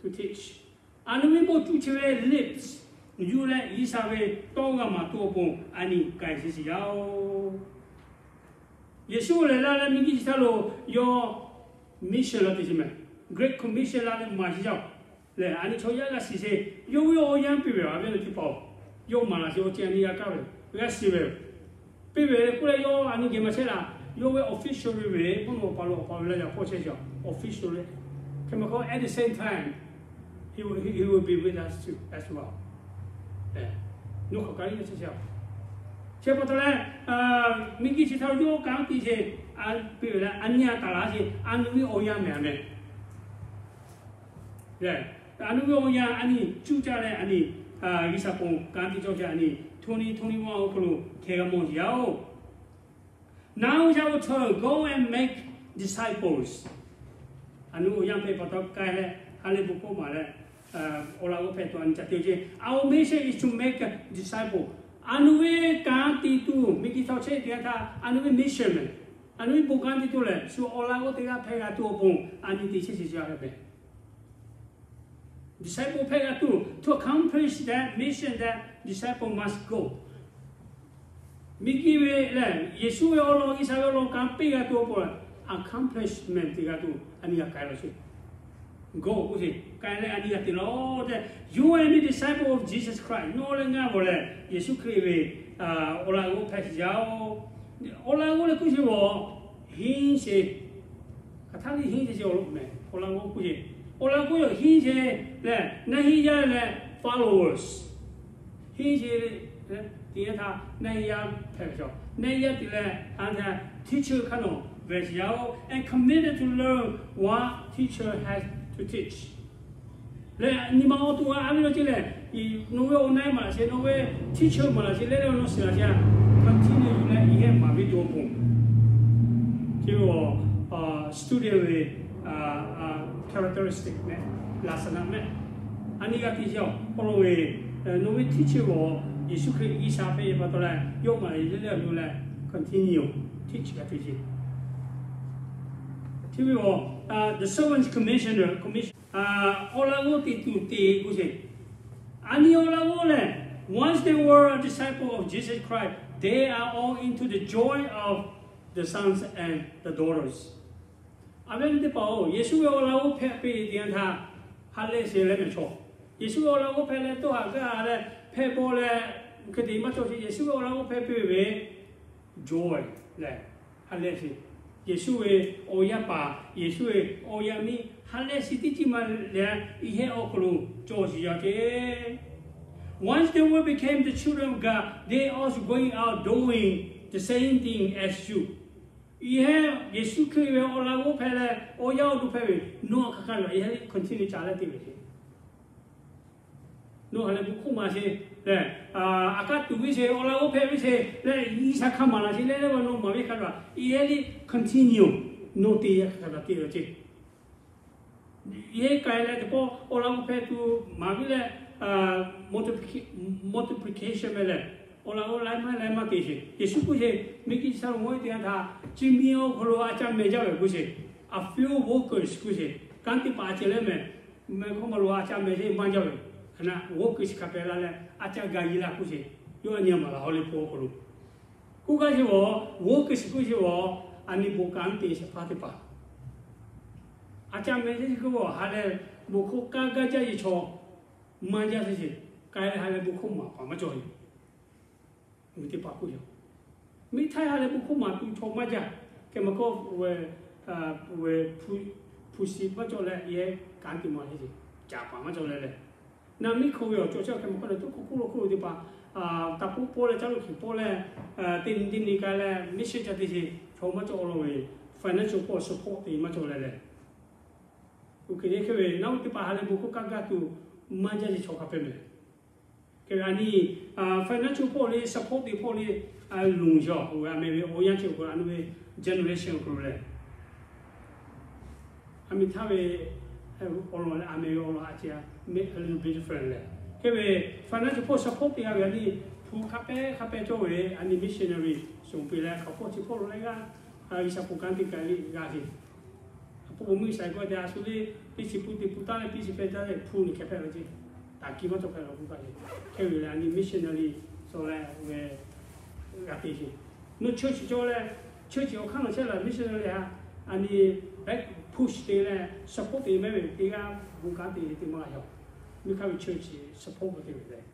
to teach. A nu ve bon cuˇ chehˇ ve lips yuˬ leh G'uiˬsha ve tawˇ g'a maˍ tuˬ awˬ pon a nyi k'ai sheˍ sheˍ yaˇ oˬ. Yeˍsuˆ lehˬ la leh miˬguiˬ chi htaˇ lo yawˇ mission la te sheˍ meh. Great Commission la leh maˍ sheˍ yaˇ oˬ. Lehˬ a nyi chaw yaˇ g'a shiˍ sheˍ, yawˇ ve awˬ yanˇ piˇ ve a ve lo teˇ hpaˍ-oˬ, yawˇ maˍ laˬ sheˍ awˬ ceuˬ a nyi g'a kaˇ ve, g'a shiˍ ve piˇ ve k'oˆ leh yawˇ a nyi geh maˇ chehˇ laˬ. Yawˇ ve official ve ve k'oˆ nawˬ awˬ pa lo awˬ pa ve la yaꞈ hpawˇ chehˇ sheˍ official le. Hk'e maˇ k'oˆ, at the same time, he will, he will be with us too as well. Nawˬ hk'aˬ kaꞈ le chehˇ sheˍ. Chi pa taw leh, miˬguiˬ chi htaꞈ yawˇ kanˉ te sheˍ, piˇ ve leh a nyi a taˍ laˬ sheˍ, a nu ve awˬ yanˇ mehˍ a meh. A nu ve awˬ yanˇ a nyi cuˇ caˇ leh a nyi G'uiˬsha pon kanˉ te cawˇ sheˍ a nyi, twenty twenty-one awˬ hk'aw lo hkeh g'a mawˬ sheˍ yaˇ oˬ. Now is our turn. Go and make disciples. A nu awˬ yanˇ hpehꞈ pa taw k'ai leh, ha lehˬ bon hkawˇ maˍ leh, awˬ laꞈ g'awˇ hpehꞈ tuˬ a nyi ca te ce. Our mission is to make a disciple. A nu ve kanˉ te tuˬ miˬguiˬ htaꞈ chehˇ teˇ g'aˇ htaˇ a nu ve mission meh. A nu ve bon kanˉ te tuˬ lehˬ shu awˬ laꞈ g'awˇ teˇ g'aˇ hpehꞈ g'a tuˬ awˬ pon a nyi te chehˇ sheˍ sheˍ a ve meh. Disciple hpehꞈ g'a tuˬ, to accomplish that mission that disciple must go. Miˬguiˬ ve lehˬ, Yeˍsuˆ ve awˬ lawn, G'uiˬsha ve awˬ lawn kanˉ piˇ g'a tuˬ awˬ pon, accomplishment te g'a tuˬ a nyi g'a k'ai law sheˍ. Gawˇ k'oˆ sheˍ, k'ai leh a nyi g'a te law tehꞈ, You and me disciple of Jesus Christ. Nawˬ leh ngaˬ g'awˬ lehˬ, Yeˍsuˆ Hkriꞈ ve awˬ laꞈ g'awˇ hpehꞈ sheˍ yaˇ-oˬ. Awˬ laꞈ g'awˇ leh k'oˆ sheˍ g'awˬ, hinˉ sheˍ. Hk'aˬ htaˇ liˇ hinˉ sheˍ sheˍ awˬ lawn mehˍ. Awˬ laꞈ g'awˇ k'oˆ sheˍ, awˬ laꞈ g'awˇ yawˬ hinˉ sheˍ lehˬ, naˆ hinˉ yaˇ leh followers. Hinˉ sheˍ leh, teˇ yanˇ htaˇ naˆ hinˉ yaˇ hpehꞈ ve chaw, naˆ hinˉ yaˇ te leh, a htaˇ teacher hk'aˇ nawˬ ve sheˍ yaˇ-oˬ, and committed to learn what teacher has to teach. Leh nyi ma awˬ to a a ve law ceˇ lehˬ, nawˬ ve awˬ na-e maˍ laꞈ sheˍ, nawˬ ve teacher maˍ laꞈ sheˍ, leh leh nawˬ shiˍ laꞈ sheˍ, continue leh i hehˆ maˍ ve tuˬ awˬ pon, chi student ve characteristic mehˍ, laˍsaˍnaˆ mehˍ. A nyi g'a te sheˍ-oˬ, awˬ lawn ve, nawˬ ve teacher g'awˬ Yeˍsuˆ Hkriꞈ G'uiˬsha hpehꞈ ve pa taw leh, yawˇ maˍ laꞈ sheˍ leh leh awˬ to leh continue teach g'a te sheˍ. Chi ve awˬ, the servant's commissioner, commission, awˬ laꞈ g'awˇ te tuˬ te k'oˆ sheˍ. A nyi awˬ laꞈ g'awˇ lehˬ, once they were a disciple of Jesus Christ, they are all into the joy of the sons and the daughters. A ve teˇ hpaˍ-oˬ, Yeˍsuˆ ve awˬ laꞈ g'awˇ hpehꞈ piˇ teˇ yanˇ htaˇ, ha lehˬ sheˍ leh mehˍ chaw. Yeˍsuˆ ve awˬ laꞈ g'awˇ hpehꞈ leh toˇ haˍ gaˇ leh hpehꞈ bawˆ leh, hk'e te maˇ cawˬ sheˍ. Yeˍsuˆ ve awˬ laꞈ g'awˇ hpehꞈ piˇ ve joy lehˬ, ha lehˬ sheˍ. Yeˍsuˆ ve awˬ yaˇ paˍ, Yeˍsuˆ ve awˬ yaˇ miˇ ha lehˬ sheˍ teˇ ceuˬ maˇ lehˬ, i hehˆ awˬ hk'aw lo cawˬ sheˍ yaˇ ceˇ. Once they were became the children of God, they also going out doing the same thing as you. I hehˆ Yeˍsuˆ Hkriꞈ ve awˬ laꞈ g'awˇ hpehꞈ leh, awˬ yaˇ awˬ duˬ hpehꞈ ve, nawˬ hk'aˬ hk'aˇ ve i hehˆ liˇ continue ca leh te ve sheˍ. Nawˬ ha lehˬ bon hk'oˆ maˍ sheˍ lehˬ, a kaˉ tuˬ ve sheˍ, awˬ laꞈ g'awˇ hpehꞈ ve sheˍ leh, G'uiˬsha hk'a maˍ laꞈ sheˍ leh leh, nawˬ maˍ ve hk'a gaˬ i hehˆ liˇ continue, nawˬ te yaˇ hk'a gaˬ te ve ceˇ. Yehˇ k'ai leh teˇ pawˆ awˬ laꞈ g'awˇ hpehꞈ tuˬ maˍ ve leh, multiplication ve lehˬ, awˬ laꞈ g'awˇ laiˉ maˇ laiˉ maˇ te sheˍ. Yeˍsuˆ k'oˆ sheˍ, miˬguiˬ chi sha lo mawˇ ve teˇ yanˇ htaˇ, chi miˬ awˬ hk'aw lo a ca meh jaˇ ve k'oˆ sheˍ. A few workers k'oˆ sheˍ. Kanˉ teˇ hpaˍ a ceh leh mehˍ, meh hkawˇ ma lo a ca meh sheˍ maˇ jaˇ ve. Hk'e na workers hk'a pehꞈ la leh a ca ga yi la k'oˆ sheˍ. Yawˇ a nyi maˍ laˬ haw le po awˬ hk'aw lo. K'oˆ gaˇ sheˍ g'awˬ, workers k'oˆ sheˍ g'awˬ, a nyi bon kanˉ te sheˍ hpaˇ teˇ hpaˍ. A ca meh sheˍ k'oˆ g'awˬ, ha lehˬ bon hk'oˆ kaˇ gaˇ jaˇ ve chaw maˇ jaˇ sheˍ. K'ai leh ha lehˬ bon hk'oˆ maˍ paˍ maˇ cawˬ ve teˇ hpaˍ k'oˆ yoˬ. Miˇ htaˇ ha lehˬ bon hk'oˆ maˍ tuˬ chaw maˇ jaˇ. Hk'e maˇ k'oˆ, hpu shi maˇ cawˬ leh yehˇ kanˉ te maˍ sheˍ, caˍ paˍ maˇ cawˬ leh leh, naˆ miˇ hk'oˆ ve awˬ cawˬ chi hk'e maˇ k'oˆ leh, tuˉ hk'oˆ hk'oˆ lo hk'oˆ lo teˇ hpaˍ, taˍ puˆ pawˆ leh caˇ lo hkiˬ pawˆ leh, teˇ nyi teˇ nyi k'ai leh mission ca te sheˍ chaw maˇ cawˬ. Awˬ lawn ve financial support te maˇ cawˬ leh leh, oˇ hk'e te hk'e ve naˆ uˉ teˇ hpaˍ ha lehˬ bon hk'oˆ kaˇ gaˇ tuˬ maˇ jaˇ sheˍ chaw hk'a peu mehˍ. Hk'e ve a nyi financial support le, support te hpawˇ le, lonˬ yaw a meh ve awˬ yanˇ chi awˬ hk'aw lo, a nyi ve generation awˬ hk'aw lo leh, a miˬ htaˇ ve awˬ lawn leh a meh ve awˬ lawn a ceh a meh a little bit different leh. Hk'e ve financial support te g'a ve a nyi, hpu hk'a pehˇ hk'a pehˇ cawˬ ve a nyi missionary suˍ piˇ leh hk'aˬ hpawˇ chi hpawˇ lo leh g'aˇ, G'uiˬsha hpu kanˉ te k'ai ve g'a ve. A pu mvuhˇ sha k'oˆ te a shu le, piˇ chi pu te pu taˉ leh piˇ chi pehˇ taˉ leh hpu nyi hkeh hpehꞈ ve ceˇ. Taˍ kiˇ maˇ cawˬ hpehꞈ la k'oˆ kaꞈ le. Hk'e ve leh a nyi missionary suˍ leh ve g'a te sheˍ. Nawˬ church cawˬ leh, church awˬ hk'aˇ nawˬ chehˇ la missionary a, a nyi back push te leh support te mehˍ ve teˇ g'aˇ bon kanˉ te te maˇ g'a yaw. Miˇ hk'aˇ ve church support ve te ve leh,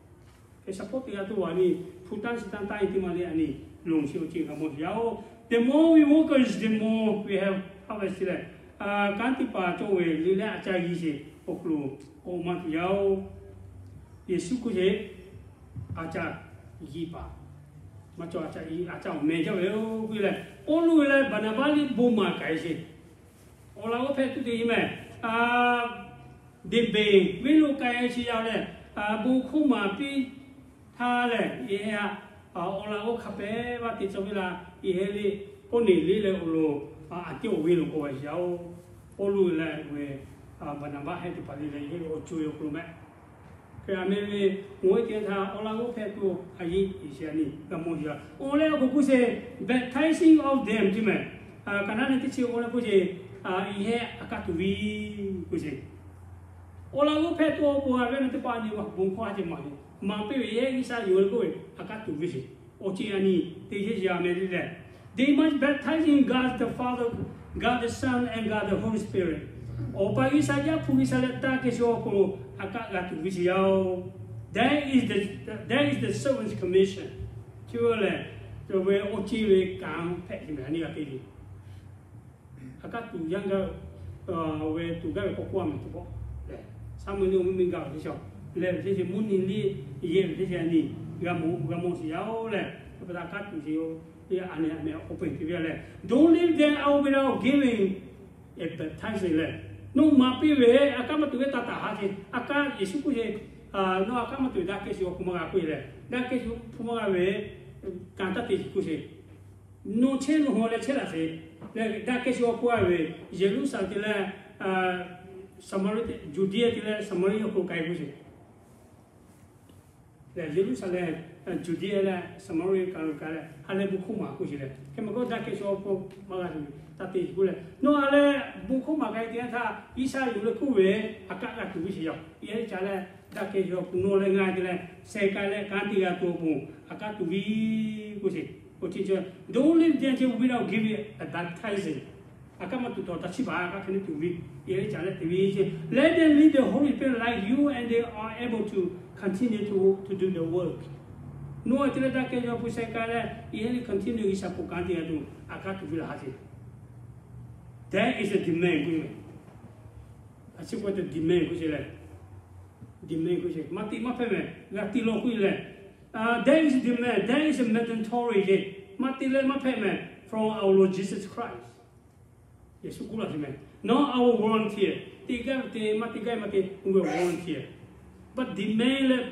hk'e support te g'a tuˬ a nyi, hpu tanˇ chi tanˇ taˇ e teˇ maˇ le a nyi, lonˬ chi awˬ ceuˬ g'a mawˬ tuˬ yaˇ-oˬ. The more we workers, the more we have harvest leh, kanˉ teˇ hpaˍ cawˬ ve le leh a ca g'i sheˍ awˬ hk'aw lo k'awꞈ maˇ tuˬ yaˇ-oˬ. Yeˍsuˆ k'oˆ sheˍ, a ca g'i paˍ maˇ cawˬ, a ca awˬ meh jaˇ ve yoˬ k'oˆ leh, Pawˇluꞈ ve leh Baˍnaˍbaˆ liˇ bon maˍ k'ai sheˍ. Awˬ laꞈ g'awˇ hpehꞈ tuˬ te mehˍ. Deˍbeˍ venˇ lo k'ai chi yaˇ leh, bon hk'oˆ maˍ piˇ htaˇ lehˬ, yehˇ a, awˬ laꞈ g'awˇ hk'a pehˇ vaˇ te cawˬ ve la, yehˇ le, Kawˇneˍliˆ leh awˬ lawn, a tiˉ awˬ venˇ lo k'oˆ ve yaˇ-oˬ. Pawˇluꞈ leh ve Baˍnaˍbaˆ heˆ teˇ hpaˍ le leh yehˇ ve awˬ co e awˬ hk'aw lo mehˍ. Hk'e a meh ve, mawˬ ve teˇ yanˇ htaˇ awˬ laꞈ g'awˇ hpehꞈ tuˬ a yeˇ iˍ sheˍ a nyi g'a mawˬ yaˇ. Awˬ leh awˬ hk'aw k'oˆ sheˍ, baptizing of them te mehˍ. Kaˍnaˆ leh teˇ chi awˬ leh k'oˆ sheˍ, yehˇ a kaˉ tuˬ ve k'oˆ sheˍ. Awˬ laꞈ g'awˇ hpehꞈ tuˬ awˬ pon a ve na teˇ hpaˍ a nyi bon hkawˇ a ceh maˍ ve, maˍ piˇ ve yehˇ G'uiˬsha yoˬ leh k'oˆ ve a kaˉ tuˬ ve sheˍ. Awˬ ceuˬ a nyi teˇ yehˬ yaˇ meh le lehˬ, they must baptize in God the Father, God the Son, and God the Holy Spirit. Awˬ pa G'uiˬsha, Yaˇ hpu G'uiˬsha leh Daꞈ kehˬ shu awˬ hk'aw lo a kaˆ g'a tuˬ ve sheˍ yaˇ-oˬ. That is the, that is the servant's commission. Chi ve lehˬ, ve awˬ ceuˬ ve kanˉ hpehꞈ ve meh a nyi g'a te ve. A kaˆ tuˬ yaˇ gaˇ ve tuˬ gaˇ ve k'awꞈ k'oˆ a meh tuˬ k'o, Saˍmo liˇ awˬ mvuhˇmiˬ gaˬ ve teˇ shawˍ leh ve teˇ shawˍ mvuhˇmiˬ liˇ yehˬ ve teˇ shawˍ a nyi g'a mawˬ g'a mawˬ sheˍ yaˇ-oˬ lehˬ, a pa taw a kaˆ tuˬ sheˍ-oˬ. Teˇ a nyi a meh awˬ hk'aw peu-eˬ te ve lehˬ, don't leave them out without giving a baptism lehˬ, nawˬ maˍ piˇ ve a kaˆ maˇ tuˬ ve taˇ taˍ haˉ ce. A kaˆ Yeˍsuˆ k'oˆ sheˍ, nawˬ a kaˆ maˇ tuˬ ve Daꞈ kehˬ shu awˬ hk'aw maˇ g'a k'oˆ lehˬ, Daꞈ kehˬ shu hpu maˇ g'a ve kanˉ taˇ te sheˍ k'oˆ sheˍ. Nawˬ chehˇ nawˬ haw leh chehˇ laˬ sheˍ lehˬ, Daꞈ kehˬ shu awˬ hk'aw a ve Yeˍruˆsaˍlehnˍ te leh Saˍmaˍriˆ, Juˍdiˆ te leh Saˍmaˍriˆ awˬ hk'aw lo k'ai k'oˆ sheˍ. Lehˬ Yeˍruˆsaˍlehnˍ, Juˍdiˆ leh Saˍmaˍriˆ ka lo k'ai leh ha lehˬ bon hkawˇ maˍ k'oˆ sheˍ lehˬ, hk'e meh k'o Daꞈ kehˬ shu awˬ hk'aw maˇ g'a tuˬ taˇ te sheˍ k'oˆ lehˬ, nawˬ ha lehˬ bon hkawˇ maˍ k'ai te yanˇ htaˇ, G'uiˬsha yuˬ leh k'oˆ ve a kaˆ g'a tuˬ ve sheˍ yaˇ. Yaˇ leh ca leh Daꞈ kehˬ shu awˬ hk'aw nawˬ leh ngaˬ te leh sheh k'ai leh kanˉ te g'a tuˬ awˬ pon a kaˆ tuˬ ve k'oˆ sheˍ. Don't leave them without giving a baptism. A kaˆ maˇ tuˬ taw taˇ chiˇ baˬ, a kaˆ hk'e le tuˬ ve, yaˇ leh ca leh te ve ce. Let them lead the Holy Spirit like you and they are able to continue to, to do the work. Nawˬ te leh Daꞈ kehˬ shu awˬ hk'aw sheh k'ai leh yaˇ leh continue G'uiˬsha hpu kanˉ te g'a tuˬ a kaˆ tuˬ ve laˬ haˉ ce. That is a demand k'oˆ ve. A chi k'oˆ te demand k'oˆ sheˍ lehˬ, demand k'oˆ sheˍ maˇ te maˇ hpehꞈ meh g'a te law k'oˆ lehˬ, that is demand, that is mandatory ce. Maˇ te leh maˇ hpehꞈ meh from our Lord Jesus Christ. Yeˍsuˆ k'oˆ laˇ sheˍ meh, not our volunteer. Te gaˇ ve te, maˇ te gaˇ ve maˇ te, uˇ ve volunteer. But demand leh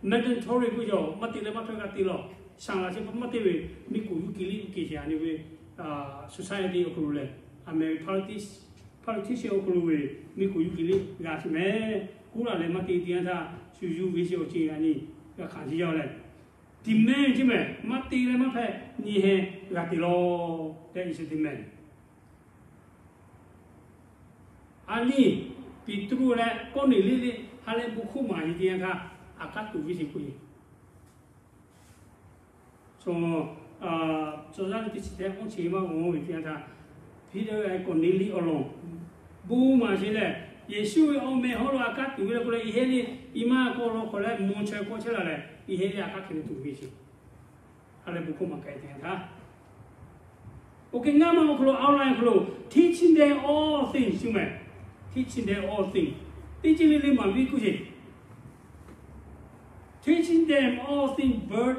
mandatory k'oˆ yaˇ maˇ te leh maˇ hpehꞈ g'a te law. Shaˍ laꞈ sheˍ maˇ te ve, miˬguiˬ yuˇ kiˬ liˇ uˇ kiˬ sheˍ a nyi ve society awˬ hk'aw lo lehˬ, a meh ve politician awˬ hk'aw lo ve miˬguiˬ yuˇ kiˬ liˇ g'a sheˍ meh. K'oˆ laˇ leh maˇ te te yanˇ htaˇ shu yuˇ ve sheˍ awˬ ceuˬ a nyi g'a hkanˍ sheˍ yaˇ lehˬ, demand ce meh, maˇ te leh maˇ hpehꞈ nyi heh g'a te law. That is demand. A nyi, Peˍtruˆ leh Kawˇneˍliˆ liˇ ha lehˬ bon hkawˇ maˍ sheˍ te yanˇ htaˇ, a kaˆ tuˬ ve sheˍ k'oˆ ve. Chaw, chaw yaˇ teˇ chi tehꞈ k'oˆ chi maˇ g'aw ve te yanˇ htaˇ, Peˍtruˆ leh Kawˇneˍliˆ awˬ lawn bon maˍ sheˍ lehˬ, Yeˍsuˆ ve awˬ meh hawˉ lo a kaˆ tuˬ ve le k'oˆ leh, i heˆ liˇ i maˇ k'awꞈ law k'awꞈ leh mvuhˇ chaweh k'awꞈ chehˇ laˬ leh, i heˆ liˇ a kaˆ hk'e le tuˬ ve sheˍ. Ha lehˬ bon hkawˇ maˍ k'ai te yanˇ htaˇ, oˇ hk'e ngaˇ maˇ awˬ hk'aw lo, outline awˬ hk'aw lo, teaching them all things shu meh. Teaching them all things. Teˇ ceuˬ le le maˍ ve k'oˆ sheˍ. Teaching them all things but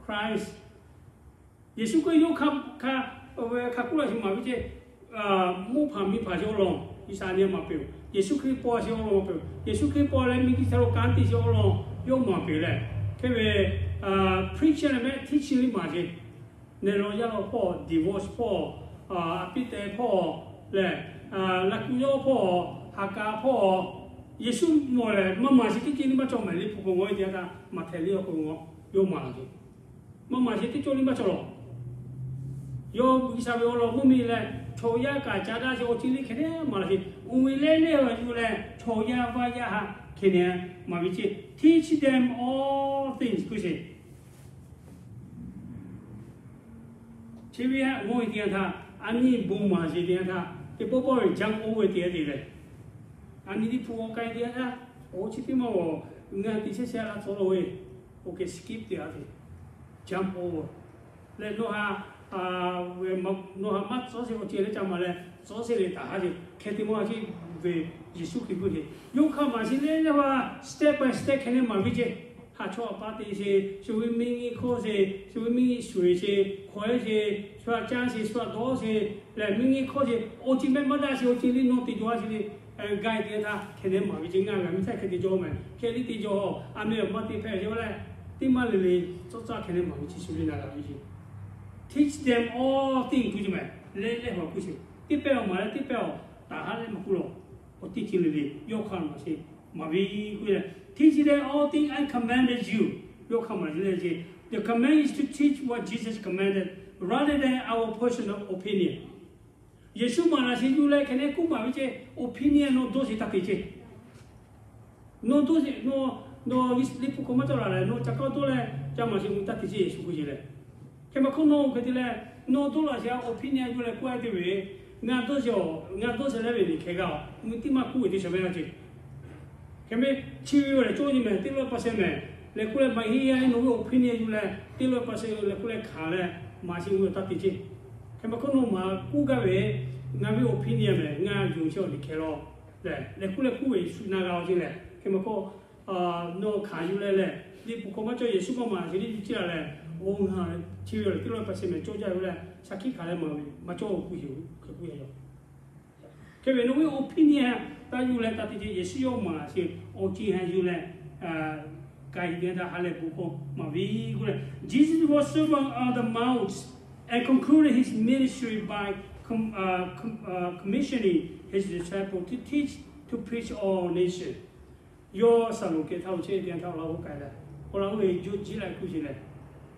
Christ. Yeˍsuˆ Hkriꞈ yawˇ hk'a, hk'a, hk'a k'oˆ laˇ sheˍ maˍ ve ce, mvuhˇ hpanˍ miˬ hpanˍ sheˍ awˬ lawn G'uiˬsha nyi maˍ peuˬ. Yeˍsuˆ Hkriꞈ paw sheˍ awˬ lawn maˍ peuˬ. Yeˍsuˆ Hkriꞈ paw leh miˬguiˬ htaꞈ lo kanˉ te sheˍ awˬ lawn yawˇ maˍ peuˬ leh, hk'e ve preacher leh meh teaching liˇ maˍ sheˍ. Neh law yaˇ law hpawˇ, divorce hpawˇ, a piˇ teh hpawˇ lehˬ, laꞈ kuˬ yawˇ hpawˇ, ha ka hpawˇ, Yeˍsuˆ mawˬ lehˬ maˇ maˍ sheˍ teˇ ceuˬ liˇ maˇ cawˬ meh liˇ hpu k'o ngaw e te yanˇ htaˇ, Maꞈhtehˍ liˇ awˬ hk'aw lo ngaw yawˇ maˍ laˬ sheˍ. Maˇ maˍ sheˍ teˇ ceuˬ liˇ maˇ cawˬ lawˬ. Yawˇ G'uiˬsha ve awˬ lawn mvuhˇmiˬ leh chaw yaˇ kaꞈ ca daꞈ sheˍ awˬ ceuˬ liˇ hk'e te maˍ laˬ sheˍ. Uˇ ve lehˇ lehˇ a yuˬ leh chaw yaˇ vaˇ yaˇ haꞈ hk'e te maˍ ve ce. Teach them all things k'oˆ sheˍ. Chi ve haꞈ g'awˇ ve te yanˇ htaˇ, a nyi bon maˍ sheˍ te yanˇ htaˇ, teˇ pawˆ pawˆ ve jump over te a te leh, a nyi teˇ hpu awˬ k'ai te yanˇ htaˇ, awˬ chi teˇ maˇ g'awˬ, ngaˬ te chehˇ chehˇ a la tcuh law ve, oˇ hk'e skip te a te, jump over leh nawˬ ha, nawˬ ha maˇ tcuhˉ sheˍ awˬ ceuˬ leh ca maˍ leh tcuhˉ sheˍ leh taˍ haˉ sheˍ hk'e te maˇ a ce ve Yeˍsuˆ Hkriꞈ k'oˆ sheˍ. Yawˇ hk'a maˍ sheˍ leh leh wa step by step hk'e te maˍ ve ce. Haꞈ chawˇ a pa te sheˍ, shu ve miˇ nyi hkawˇ sheˍ, shu ve miˇ nyi shuˍ eˬ sheˍ, hkawehˉ sheˍ, shu aꞈ caˇ sheˍ, shu aꞈ dawˇ sheˍ lehˬ, miˇ nyi hkawˇ sheˍ, awˬ ceuˬ meh maˇ daꞈ sheˍ awˬ ceuˬ liˇ nawˬ te jaw a sheˍ le, ga e te htaˇ hk'e te maˍ ve ce. Ngaˬ ve miˇ htaˇ hk'e te jaw meh, hk'e liˇ te jaw, a meh awˬ maˇ te hpehꞈ ce leh, teˇ maˇ le le tcuhˉ tcuhˉ hk'e te maˍ ve ce shu le na la ve ce. Teach them all things k'oˆ ce meh, leh leh hawˬ k'oˆ sheˍ. Teˇ pehˇ awˬ maˍ leh teˇ pehˇ awˬ taˍ haˉ leh maˇ k'oˆ lawˬ. Awˬ teˇ ceuˬ le le yawˇ hk'a maˍ sheˍ maˍ ve k'oˆ leh, teach them all things I commanded you. Yawˇ hk'a maˍ sheˍ leh ce. The command is to teach what Jesus commanded rather than our personal opinion. Yeˍsuˆ maˍ laˬ sheˍ yuˬ leh hk'e te k'oˆ maˍ ve ce, opinion nawˬ dawˇ sheˍ taˇ te ce. Nawˬ dawˇ sheˍ nawˬ Nawˬ liꞈ hpu hk'aw maˇ cawˬ la leh, nawˬ ca kawˇ dawˇ leh ca maˍ sheˍ mvuh taˇ te ceˇ, Yeˍsuˆ k'oˆ ve leh. Hk'e maˬ hk'oˆ nawˬ hk'e te leh, nawˬ dawˇ laꞈ sheˍ a opinion yuˬ leh k'oˆ a te ve, ngaˬ dawˇ sheˍ, ngaˬ dawˇ sheˍ leh ve liꞈ hkeh g'a-oˬ, mvuhˇ tiˉ maˇ k'oˆ ve teˇ shawˍ mehˍ laˇ ceˇ. Hk'e mehˍ, chi ve lehˬ cawˇ nyi mehˍ, teˇ lawˇ pa sheh mehˍ leh k'oˆ leh, maˇ heˆ, a, nawˬ ve opinion yuˬ leh teˇ lawˇ pa sheh leh k'oˆ leh hkanˍ leh maˍ sheˍ mvuh taˇ te ceˇ. Hk'e maˬ hk'oˆ nawˬ maˍ k'oˆ gaˇ ve, ngaˬ ve opinion mehˍ, ngaˬ yonˍ chehˇ awˬ liꞈ hkeh law leh, leh k'oˆ leh k'oˆ ve shu na g'a-oˬ ceˇ leh. Hk'e maˬ hk'oˆ nawˬ hkanˍ yuˬ leh leh, liꞈ hpu hk'aw maˇ cawˇ, Yeˍsuˆ maˇ maˍ sheˍ liꞈ yuˬ ceˇ la leh, oˇ ngaˬ chi ve teˇ lawˇ pa sheh mehˍ cawˇ jaˇ ve leh shaˍ hkiˆ hkanˍ leh maˍ ve maˇ cawˇ-oˬ k'oˆ sheˍ, hk'e k'oˆ ve yoˬ. Hk'e ve nawˬ ve opinion taˇ yuˬ leh taˇ te ceˇ, Yeˍsuˆ yawˇ maˍ sheˍ awˬ ceˬ ha yuˬ leh, k'ai te htaˇ ha lehˬ bon hkawˇ maˍ ve k'oˆ leh, Jesus was servant on the mount and concluded his ministry by com- uh, com- uh, commissioning his disciples to teach, to preach all nations. Yawˇ shaˍlonˍ kehˬ htaˇ oˇ chehˇ te htaˇ awˬ laꞈ g'awˇ k'ai leh, awˬ laꞈ g'awˇ ve juˇ jiˉ la kuˬ sheˍ leh,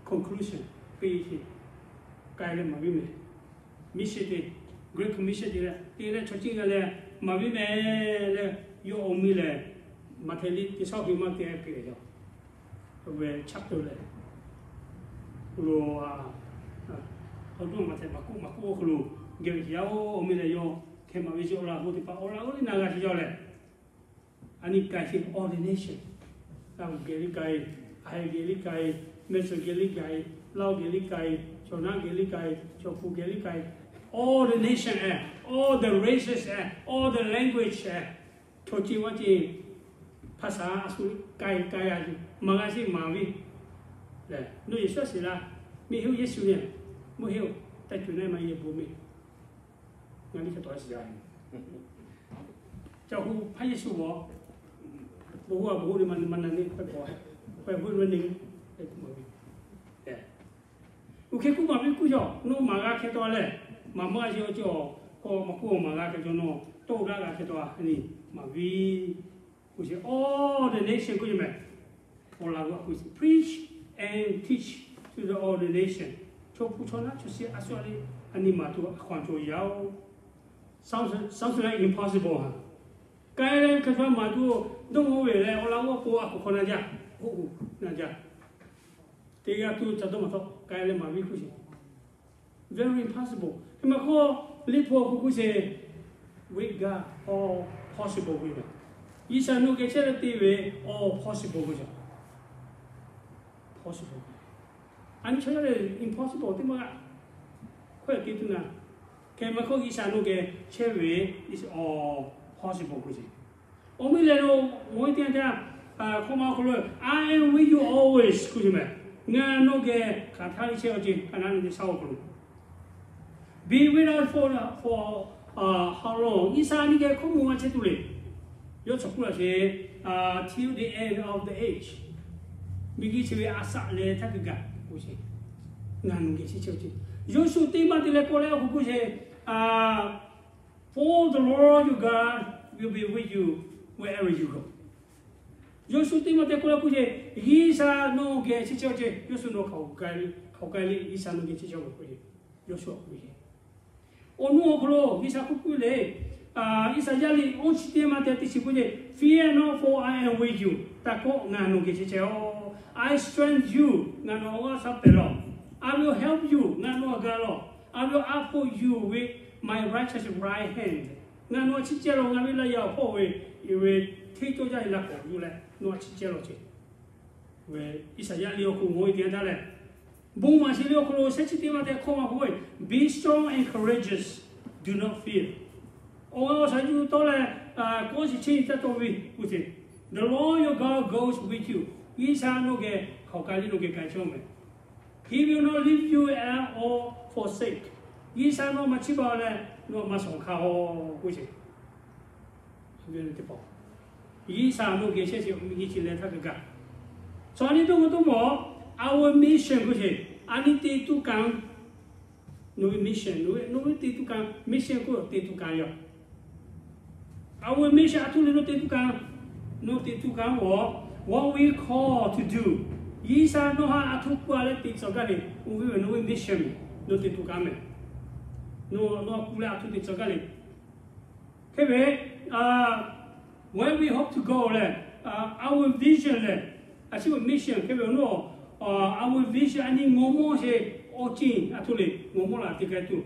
conclusion, peˇ sheˍ, k'ai leh maˍ ve mehˍ. Mission te, Great Commission te leh, te leh chaw ciˇ g'a leh maˍ ve mehˍ leh, yawˇ awˬ meh lehˬ, Maꞈhtehˍ liꞈ teˇ shawˉ hk'e maˇ te a hk'e leh, chapter lehˬ, lo, awˬ duˇ Maꞈhtehˍ maˍ k'oˆ maˍ k'oˆ awˬ hk'aw lo geh ve yaˇ-oˬ, awˬ meh lehˬ yawˇ hkeh maˍ ve chi awˬ laꞈ g'awˇ teˇ hpaˍ awˬ laꞈ g'awˇ liˇ na g'a sheˍ yaˇ leh, a nyi k'ai sheˍ ordination. Laˇ huˍ geh liˇ k'ai, a heh geh liˇ k'ai, mehˆ suhˍ geh liˇ k'ai, Laˇ huˍ geh liˇ k'ai, chaw naˉ geh liˇ k'ai, chaw hpu geh liˇ k'ai, all the nation eh, all the races eh, all the language eh, chaw ceˇ vaˇ ceˇ, hpaˍ saˍ a shu k'ai k'ai a, maˍ g'a sheˍ maˍ ve. Lehˬ, nawˬ Yeˍsuˆ a sheˍ laˇ, mehˆ heˆ-oˬ Yeˍsuˆ nehˬ, mvuhˇ heˆ-oˬ, taˇ cuˬ naˇ maˇ yehˬ bon mehˆ. Ngaˬ liˇ hk'e tawꞈ a shiˍ yaˇ. Ca hu hpaˇ Yeˍsuˆ g'awˬ, bon g'a bon ma na na neˇ hk'e k'awꞈ, k'awꞈ bon ma neˇ, oˇ hk'e k'oˆ maˍ piˇ kuˇ yaˇ, nawˬ maˍ g'a hkeh taw lehˬ, maˍ maˇ g'a sheˍ awˬ ceuˬ awˬ hk'aw maˇ k'oˆ, maˍ g'a hkeh taw nawˬ tawˇ g'aˇ g'a hkeh taw a, maˍ piˇ kuˇ sheˍ, all the nation k'oˆ ve mehˍ. Awˬ laꞈ g'awˇ k'oˆ sheˍ, preach and teach to the all the nation. Chaw hpu chaw naˉ chaw shiˍ a shu a le, a nyi maˍ tuˬ a hkaw-anˬ cawˬ yaˇ-oˬ. Sounds, sounds like impossible ha. K'ai leh hk'e htaˇ maˍ tuˬ dawˇ maw ve leh awˬ laꞈ g'awˇ k'o a hkaw hk'aw na jaˇ, oˇ na jaˇ. Teˇ g'aˇ tuˬ ca dawˇ maˍ htawˇ k'ai leh maˍ ve kuˇ sheˍ. Very impossible. Hk'e maˬ hk'oˆ, liꞈ hpu awˬ hk'aw k'oˆ sheˍ, with God all possible k'oˆ ve. G'uiˬsha nawˬ geh chehˇ leh te ve all possible k'oˆ ve. Possible. A nyi chaw yaˇ lehˬ impossible teˇ maˇ g'a hkawˇ te tuˬ na. Hk'e maˬ hk'oˆ G'uiˬsha nawˬ geh chehˇ ve is all possible k'oˆ sheˍ. Awˬ meh lehˬ lo, mawˬ ve teˇ yanˇ htaˇ, hkawˇ ma awˬ hk'aw lo, I am with you always k'oˆ sheˍ mehˍ. Ngaˬ nawˬ geh hk'aˬ htaˇ le chehˇ-oˬ ceˇ, hk'aˬ htaˇ le chehˇ-oˬ k'oˆ lo. Be with us for, for, uh, how long? G'uiˬsha a nyi geh hkawˇ mawˬ maˇ chehˇ tuˬ le. Yawˇ chaw k'oˆ laˇ sheˍ, till the end of the age. Miˬguiˬ chi ve a shaꞈ leh htaˇ keu gaˬ k'oˆ sheˍ. Ngaˬ nawˬ geh chehˇ chehˇ-oˬ ceˇ. Yawˇ shu teˇ maˇ te leh k'oˆ leh awˬ hk'aw k'oˆ sheˍ, For the Lord your God will be with you wherever you go. Yawˇ shu teˇ maˇ te k'oˆ leh k'oˆ sheˍ, G'uiˬsha nawˬ geh chehˇ chehˇ-oˬ ceˇ. Yawˇ shu nawˬ hk'aˬ k'ai le, hk'aˬ k'ai le, G'uiˬsha nawˬ geh chehˇ chehˇ-oˬ k'oˆ sheˍ. Yawˇ shu k'oˆ sheˍ. Awˬ nu awˬ hk'aw lo G'uiˬsha k'oˆ k'oˆ le, Iˉsaˍyaˆ liꞈ awˬ chi teˇ maˇ te teˇ chi k'oˆ sheˍ, Fear not, for I am with you. Taˇ kawˆ, ngaˬ nawˬ geh chehˇ chehˇ-oˬ. I strengthen you, ngaˬ nawˬ awˬ g'aˇ shaˉ pehˍ lawˬ. I will help you, ngaˬ nawˬ awˬ g'aˇ lawˬ. I will uphold you with my righteous right hand. Ngaˬ nawˬ a ciˉ cehˇ lawˬ, ngaˬ ve laˇ yaˇ awˬ hpawˇ ve, ve hteˇ cawˇ jaˇ ve laˇ k'awꞈ yuˬ leh nawˬ a ciˉ cehˇ lawˬ ceˇ. Ve Iˉsaˍyaˆ liꞈ awˬ hk'aw lo mawˬ ve teˇ yanˇ htaˇ lehˬ, bon maˍ sheˍ ve awˬ hk'aw lo shehˆ chi teˇ maˇ te hkawˇ maˇ k'oˆ ve, Be strong and courageous, do not fear. Awˬ g'aˇ awˬ shaˍ yuˬ tawˆ leh, kawˆ shiˍ chehˇ taˇ tawˆ ve k'oˆ sheˍ. The Lord your God goes with you. G'uiˬsha nawˬ geh hk'aˬ k'ai le, nawˬ geh k'ai chehˇ-oˬ mehˍ. He will not leave you or forsake. G'uiˬsha nawˬ maˇ chiˇ baˬ leh nawˬ maˇ shawˍ hkanˍ-oˬ k'oˆ sheˍ. G'uiˬsha nawˬ geh chehˇ sheˍ, miˬguiˬ chi leh htaˇ keu gaˬ. Chaw a nyi dawˇ maw dawˇ mawˬ, our mission k'oˆ sheˍ, a nyi te tuˬ kanˉ. Nawˬ ve mission, nawˬ ve te tuˬ kanˉ, mission k'oˆ te tuˬ kanˉ yoˬ. Our mission, a htoꞈ le nawˬ te tuˬ kanˉ, nawˬ te tuˬ kanˉ-oˬ, what we call to do. G'uiˬsha nawˬ htaꞈ a htoꞈ k'oˆ a leh te tcuh gaˇ le, oˇ ve nawˬ ve mission, nawˬ te tuˬ kanˉ mehˍ. Nawˬ nawˬ k'oˆ leh a htoꞈ te tcuh gaˇ le. Hk'e ve, where we hope to go lehˬ, Our vision lehˬ, a shu ve mission hk'e ve awˬ naw, our vision a nyi ngaw mawˇ sheˍ, awˬ ceuˬ a htoꞈ le ngaw mawˇ laˬ te k'ai tuˬ,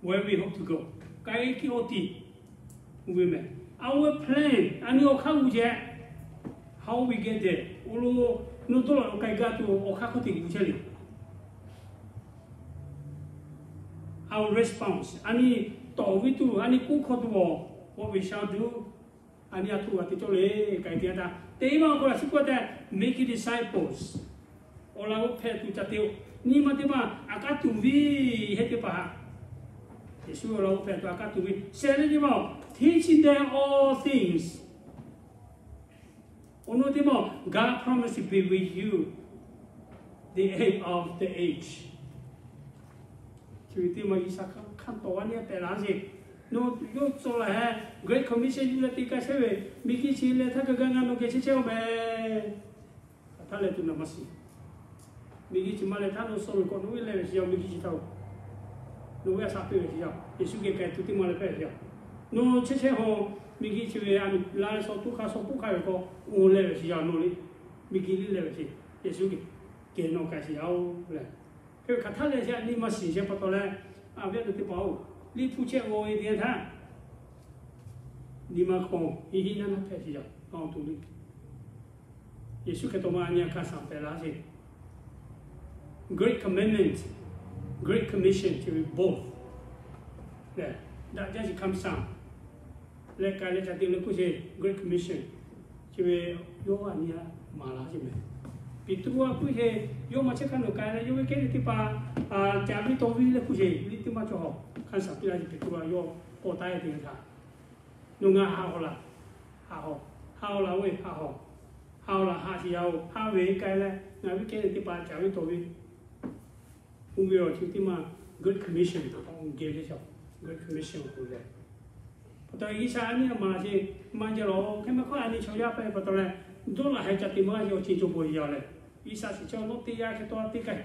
where we hope to go, k'ai kiˇ awˬ tiˍ, oˇ ve mehˍ. Our plan, a nyi awˬ hk'aˇ g'uˇ jehˬ, how we get there, oˇ lo, nawˬ dawˇ law k'ai gaˇ tuˬ awˬ hk'aˇ hk'oˆ teꞈ g'uˇ chehˇ le. Our response, a nyi tawˍ ve tuˬ, a nyi k'oˆ hkawˇ tuˬ awˬ, what we shall do, a nyi a htoꞈ g'a te cawˇ le, k'ai te a taˇ. Teˇ maˇ k'o a shu k'oˆ tehꞈ, make disciples, awˬ laꞈ g'awˇ hpehꞈ tuˬ ca te-o. Nyi ma teˇ maˇ a k'aˉ tuˬ ve heˆ teˇ hpaˍ, Yeˍsuˆ awˬ laꞈ g'awˇ hpehꞈ tuˬ a k'aˉ tuˬ ve, share le teˇ maˇ, teaching them all things. Awˬ naw teˇ maˇ, God promise to be with you the end of the age. Chi ve teˇ maˇ G'uiˬsha hk'a tawˍ a nyi a tehꞈ laˇ sheˍ. Nawˬ yawˇ tcuh laˬ hehꞈ Great Commission yuˬ leh te k'ai chehˇ ve, miˬguiˬ chi leh htaˇ kaꞈ gaˇ ngaˇ nawˬ geh chehˇ chehˇ-oˬ mehˍ. Hk'aˬ htaˇ leh tuˬ naˍ maˇ shiˍ. Miˬguiˬ chi maˇ leh htaˇ nawˬ suh ve k'awꞈ nawˬ ve leh ve shiˍ yaˇ-oˬ, miˬguiˬ chi htaˇ-oˬ, nawˬ ve a shaꞈ piˇ ve shiˍ yaˇ-oˬ, Yeˍsuˆ geh k'ai tuˬ teˇ maˇ leh hpehꞈ ve shiˍ yaˇ. Nawˬ chehˇ chehˇ hawˬ miˬguiˬ chi ve a miˬ la leh shaw tuˉ hk'a shaw puˆ hk'a ve k'awꞈ oˇ leh ve shiˍ yaˇ-oˬ, nawˬ le miˬguiˬ liˇ leh ve shiˍ, Yeˍsuˆ geh nawˬ k'ai shiˍ yaˇ-oˬ leh. Hk'e ve hk'aˬ htaˇ leh shiˍ yaˇ nyi ma shiˍ shehˍ pa taw leh, a ve a tuˬ teˇ hpaˍ-oˬ, liˇ hpu chehˇ g'aw ve teˇ yanˇ htaˇ, nyi ma hk'aw hiˆ hiˆ naˇ naˇ hpehꞈ shiˍ yaˇ-oˬ, awˬ tuˬ le. Yeˍsuˆ hk'e taw ma a nyi a hkanˇ saˍ pehꞈ laˇ sheˍ. Great commandment, Great Commission chi ve both lehˬ, daꞈ jaˇ shiˍ hkanˇ saˍ leh k'ai leh ca te leh k'oˆ sheˍ, Great Commission chi ve yawˇ a nyi a maˍ laˇ sheˍ mehˍ. Peˍtruˆ a k'oˆ sheˍ, yawˇ maˇ chehˇ hk'aˇ nawˬ k'ai leh yawˇ ve kehˉ ve teˇ hpaˍ caˍ ve tawˇ ve leh k'oˆ sheˍ, liˇ teˇ maˇ cawˬ hawˬ hkanˇ saˍ piˇ laˇ sheˍ. Peˍtruˆ a yawˇ k'awꞈ taˍ e teˇ yanˇ htaˇ, nawˬ ngaˬ haꞈ hawꞈ laˬ, haꞈ hawꞈ, haꞈ hawꞈ laˬ oˇ ve haꞈ hawꞈ, haꞈ hawꞈ laˬ haꞈ shiˍ yaˇ-oˬ, haꞈ ve k'ai leh ngaˬ ve kehˉ ve teˇ hpaˍ caˍ ve tawˇ ve, oˇ ve awˬ chi teˇ maˇ Great Commission, Great Commission awˬ pon lehˬ, pa taw G'uiˬsha a nyi a maˍ laˇ sheˍ, maˇ jaˇ lawˬ. Hk'e maˇ hkawˇ a nyi chaw yaˇ hpehꞈ pa taw leh, dawˇ laˬ haiˬ ca te maˇ g'a yaw chi cawˬ bawˬ yaˇ lehˬ, G'uiˬsha shiˍ chaw nawˬ teˇ g'aˇ hk'e tawˇ teˇ k'ai,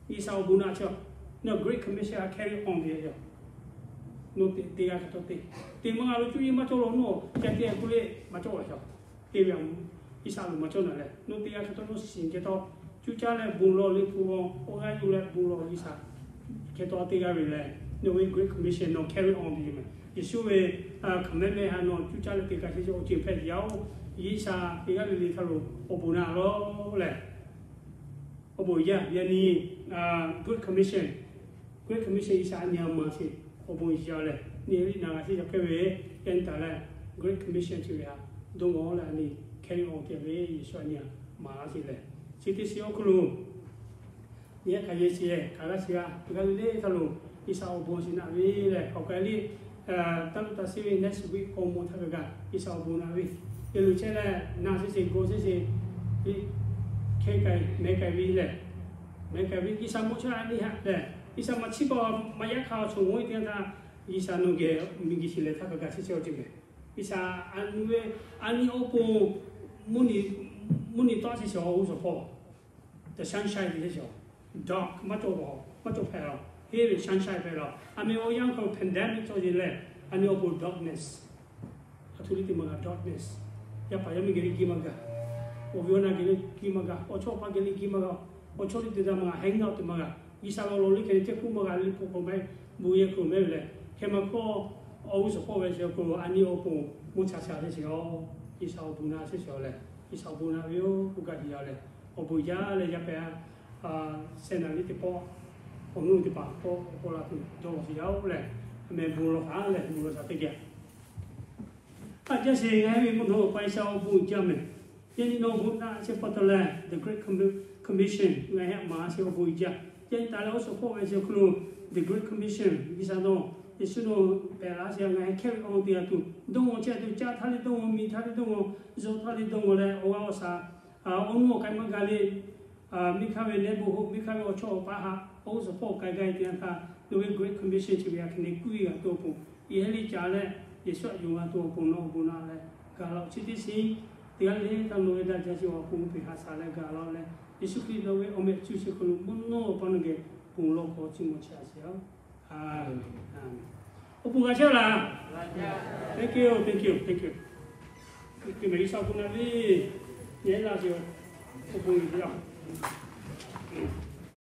G'uiˬsha awˬ bon naꞈ chaw, nawˬ Great Commission a carry on ve yaˇ, nawˬ teˇ g'aˇ hk'e tawˇ te, te maˇ g'a lo cuˇ yiˍ maˇ cawˬ lawˬ, nawˬ ca te a k'oˆ le maˇ cawˬ a shaˍ. Te ve a, G'uiˬsha loˍ maˇ cawˬ naˍ leh, nawˬ teˇ g'aˇ hk'e tawˇ nawˬ shiˍ hk'e tawˇ, cuˇ caˇ leh bon lawˬ le hpu g'aw, awˬ g'aˇ yuˬ leh bon lawˬ G'uiˬsha hk'e tawˇ teˇ g'aˇ ve lehˬ, nawˬ ve Great Commission nawˬ carry on ve yoˬ mehˍ. Yeˍsuˆ ve commandment htaꞈ nawˬ cuˇ caˇ leh te k'ai chehˇ chi awˬ ceuˬ hpehꞈ yaˇ-oˬ. G'uiˬsha teˇ g'aˇ le le htaˇ lo awˬ bon naꞈ lawˬ lehˬ, awˬ bon yaˇ yaꞈ nyi Great Commission, Great Commission G'uiˬsha a nyi a maˍ sheˍ, awˬ bon yaˇ lehˬ nyi liˇ naˍ g'a sheˍ yaˇ hk'e ve, yaꞈ nyi taˍ leh Great Commission chi ve htaꞈ dawˇ g'awˇ leh a nyi carry on te ve Yeˍsuˆ a nyi a maˍ laˇ sheˍ lehˬ, chi teˇ shiˍ awˬ hk'aw lo yaꞈ hk'aˇ yehˬ chi hk'aˬ g'aˇ chi g'aˇ teˇ g'aˇ le le htaˇ lo G'uiˬsha awˬ bon shiˍ naꞈ ve lehˬ, hk'aˬ k'ai liˇ taˇ luˇ taˇ sheˍ ve next week k'awꞈ mawˬ htaˇ kaꞈ kaꞈ G'uiˬsha awˬ bon naꞈ ve, yehˬ lo chehˇ leh na sheˍ sheˍ gawˬ sheˍ sheˍ, hkehˇ k'ai mehˍ k'ai ve lehˬ, mehˍ k'ai ve G'uiˬsha mawˇ chehˇ a nyi haꞈ lehˬ, G'uiˬsha maˇ chiˇ baˬ maˇ yaꞈ hk'aˇ awˬ chawˬ mawˇ ve teˇ yanˇ htaˇ, G'uiˬsha nawˬ geh miˬguiˬ chi leh htaˇ kaꞈ kaꞈ chehˇ chehˇ awˬ ceuˬ mehˍ. G'uiˬsha a nyi ve, a nyi awˬ pon mvuhˇ nyi tawˆ chehˇ sheˍ awˬ g'uˇ suhˍ hpawˇ, the sunshine te chehˇ sheˍ, dark maˇ cawˬ, maˇ cawˬ hpehꞈ lawˬ, heˆ ve sunshine hpehꞈ lawˬ. A meh awˬ yanˇ hk'aw pandemic cawˬ sheˍ lehˬ, a nyi awˬ pon darkness, a htoꞈ liˇ te maˇ g'a darkness, yaˇ paˍ yaˇ miˇ geh liˇ giˇ maˇ g'a, awˬ viˉ awˬ na geh liˇ giˇ maˇ g'a, awˬ chawˇ awˬ paˇ geh liˇ giˇ maˇ g'a, awˬ chawˇ liˇ te daꞈ maˇ g'a, hang out te maˇ g'a, G'uiˬsha law law liˇ hkeh ve teˇ hkuˇ maˇ g'a liˇ hpu k'awꞈ mehˆ, bon yehˬ hk'aw mehˆ ve lehˬ, hk'e maˇ hkawˇ awˬ g'uˇ suhˍ hpawˇ ve chi awˬ hk'aw lo a nyi awˬ pon mvuhˇ cha cha chehˇ sheˍ awˬ, G'uiˬsha awˬ bon naꞈ chehˇ sheˍ awˬ lehˬ, G'uiˬsha awˬ bon naꞈ ve yoˬ k'oˆ gaˇ te yaˇ lehˬ, awˬ bon yaˇ leh yaˇ pehꞈ a, sehˍ naˍ liˇ teˇ pawˆ, awˬ nuˇ teˇ hpaˍ k'awꞈ k'awꞈ la tuˬ dawˇ law sheˍ yaˇ-oˬ lehˬ, a meh bon lawˬ taˍ lehˬ bon lawˬ shaˍ teˇ geh a jaˇ sheˍ. Ngaˬ hui ve mvuhˇ naw pa G'uiˬsha awˬ bon jaˇ mehˍ. Yaꞈ nyi nawˬ bon naꞈ chehˇ pa taw leh the Great Commission ngaˬ hui a maˍ sheˍ awˬ bon jaˇ. Yaꞈ nyi taˍ leh awˬ suhˍ hpawˇ ve chi awˬ hk'aw lo the Great Commission G'uiˬsha nawˬ, Yeˍsuˆ nawˬ pehꞈ laˇ sheˍ ngaˬ hui carry on te a tuˬ dawˇ g'awˇ chehˇ a tuˬ, caˇ htaˇ liˇ dawˇ g'awˇ, miˬ htaˇ liˇ dawˇ g'awˇ, zuhꞈ htaˇ liˇ dawˇ g'awˇ leh awˬ g'aˇ awˬ shaˍ, awˬ nuˇ awˬ k'ai maˇ g'a le, miˇ hk'aˇ ve nehˆ bon hoꞈ, miˇ hk'aˇ ve awˬ chawˇ awˬ paˇ htaꞈ awˬ g'uˇ suhˍ hpawˇ k'ai gaˇ e te yanˇ htaˇ, nawˬ ve Great Commission chi ve a hk'e ne kuˇ ve g'a tuˬ awˬ pon, yehˬ heˆ liˇ ca leh Yeˍsuˆ htaꞈ yonˍ g'a tuˬ awˬ pon nawˬ awˬ bon naꞈ leh gaˬ la-oˬ. Chi teˇ shiˍ teˇ g'aˇ le le htaˇ nawˬ ve daꞈ jaˇ chi awˬ pon uˉ peˬ ha shaˍ leh gaˬ la leh, Yeˍsuˆ Hkriꞈ nawˬ ve awˬ meh cuˇ chi hk'aw lo mvuhˇ naw pa nawˬ geh ponˬ lawˬ k'awꞈ chiˇ mvuh chehˇ a sheˍ. Awˬ bon g'a chehˇ laˬ. Thank you, thank you, thank you. Teˇ hkui maˬ G'uiˬsha awˬ bon naˆ ve, nyi laˇ ve, awˬ bon uiˍ ve yoˬ.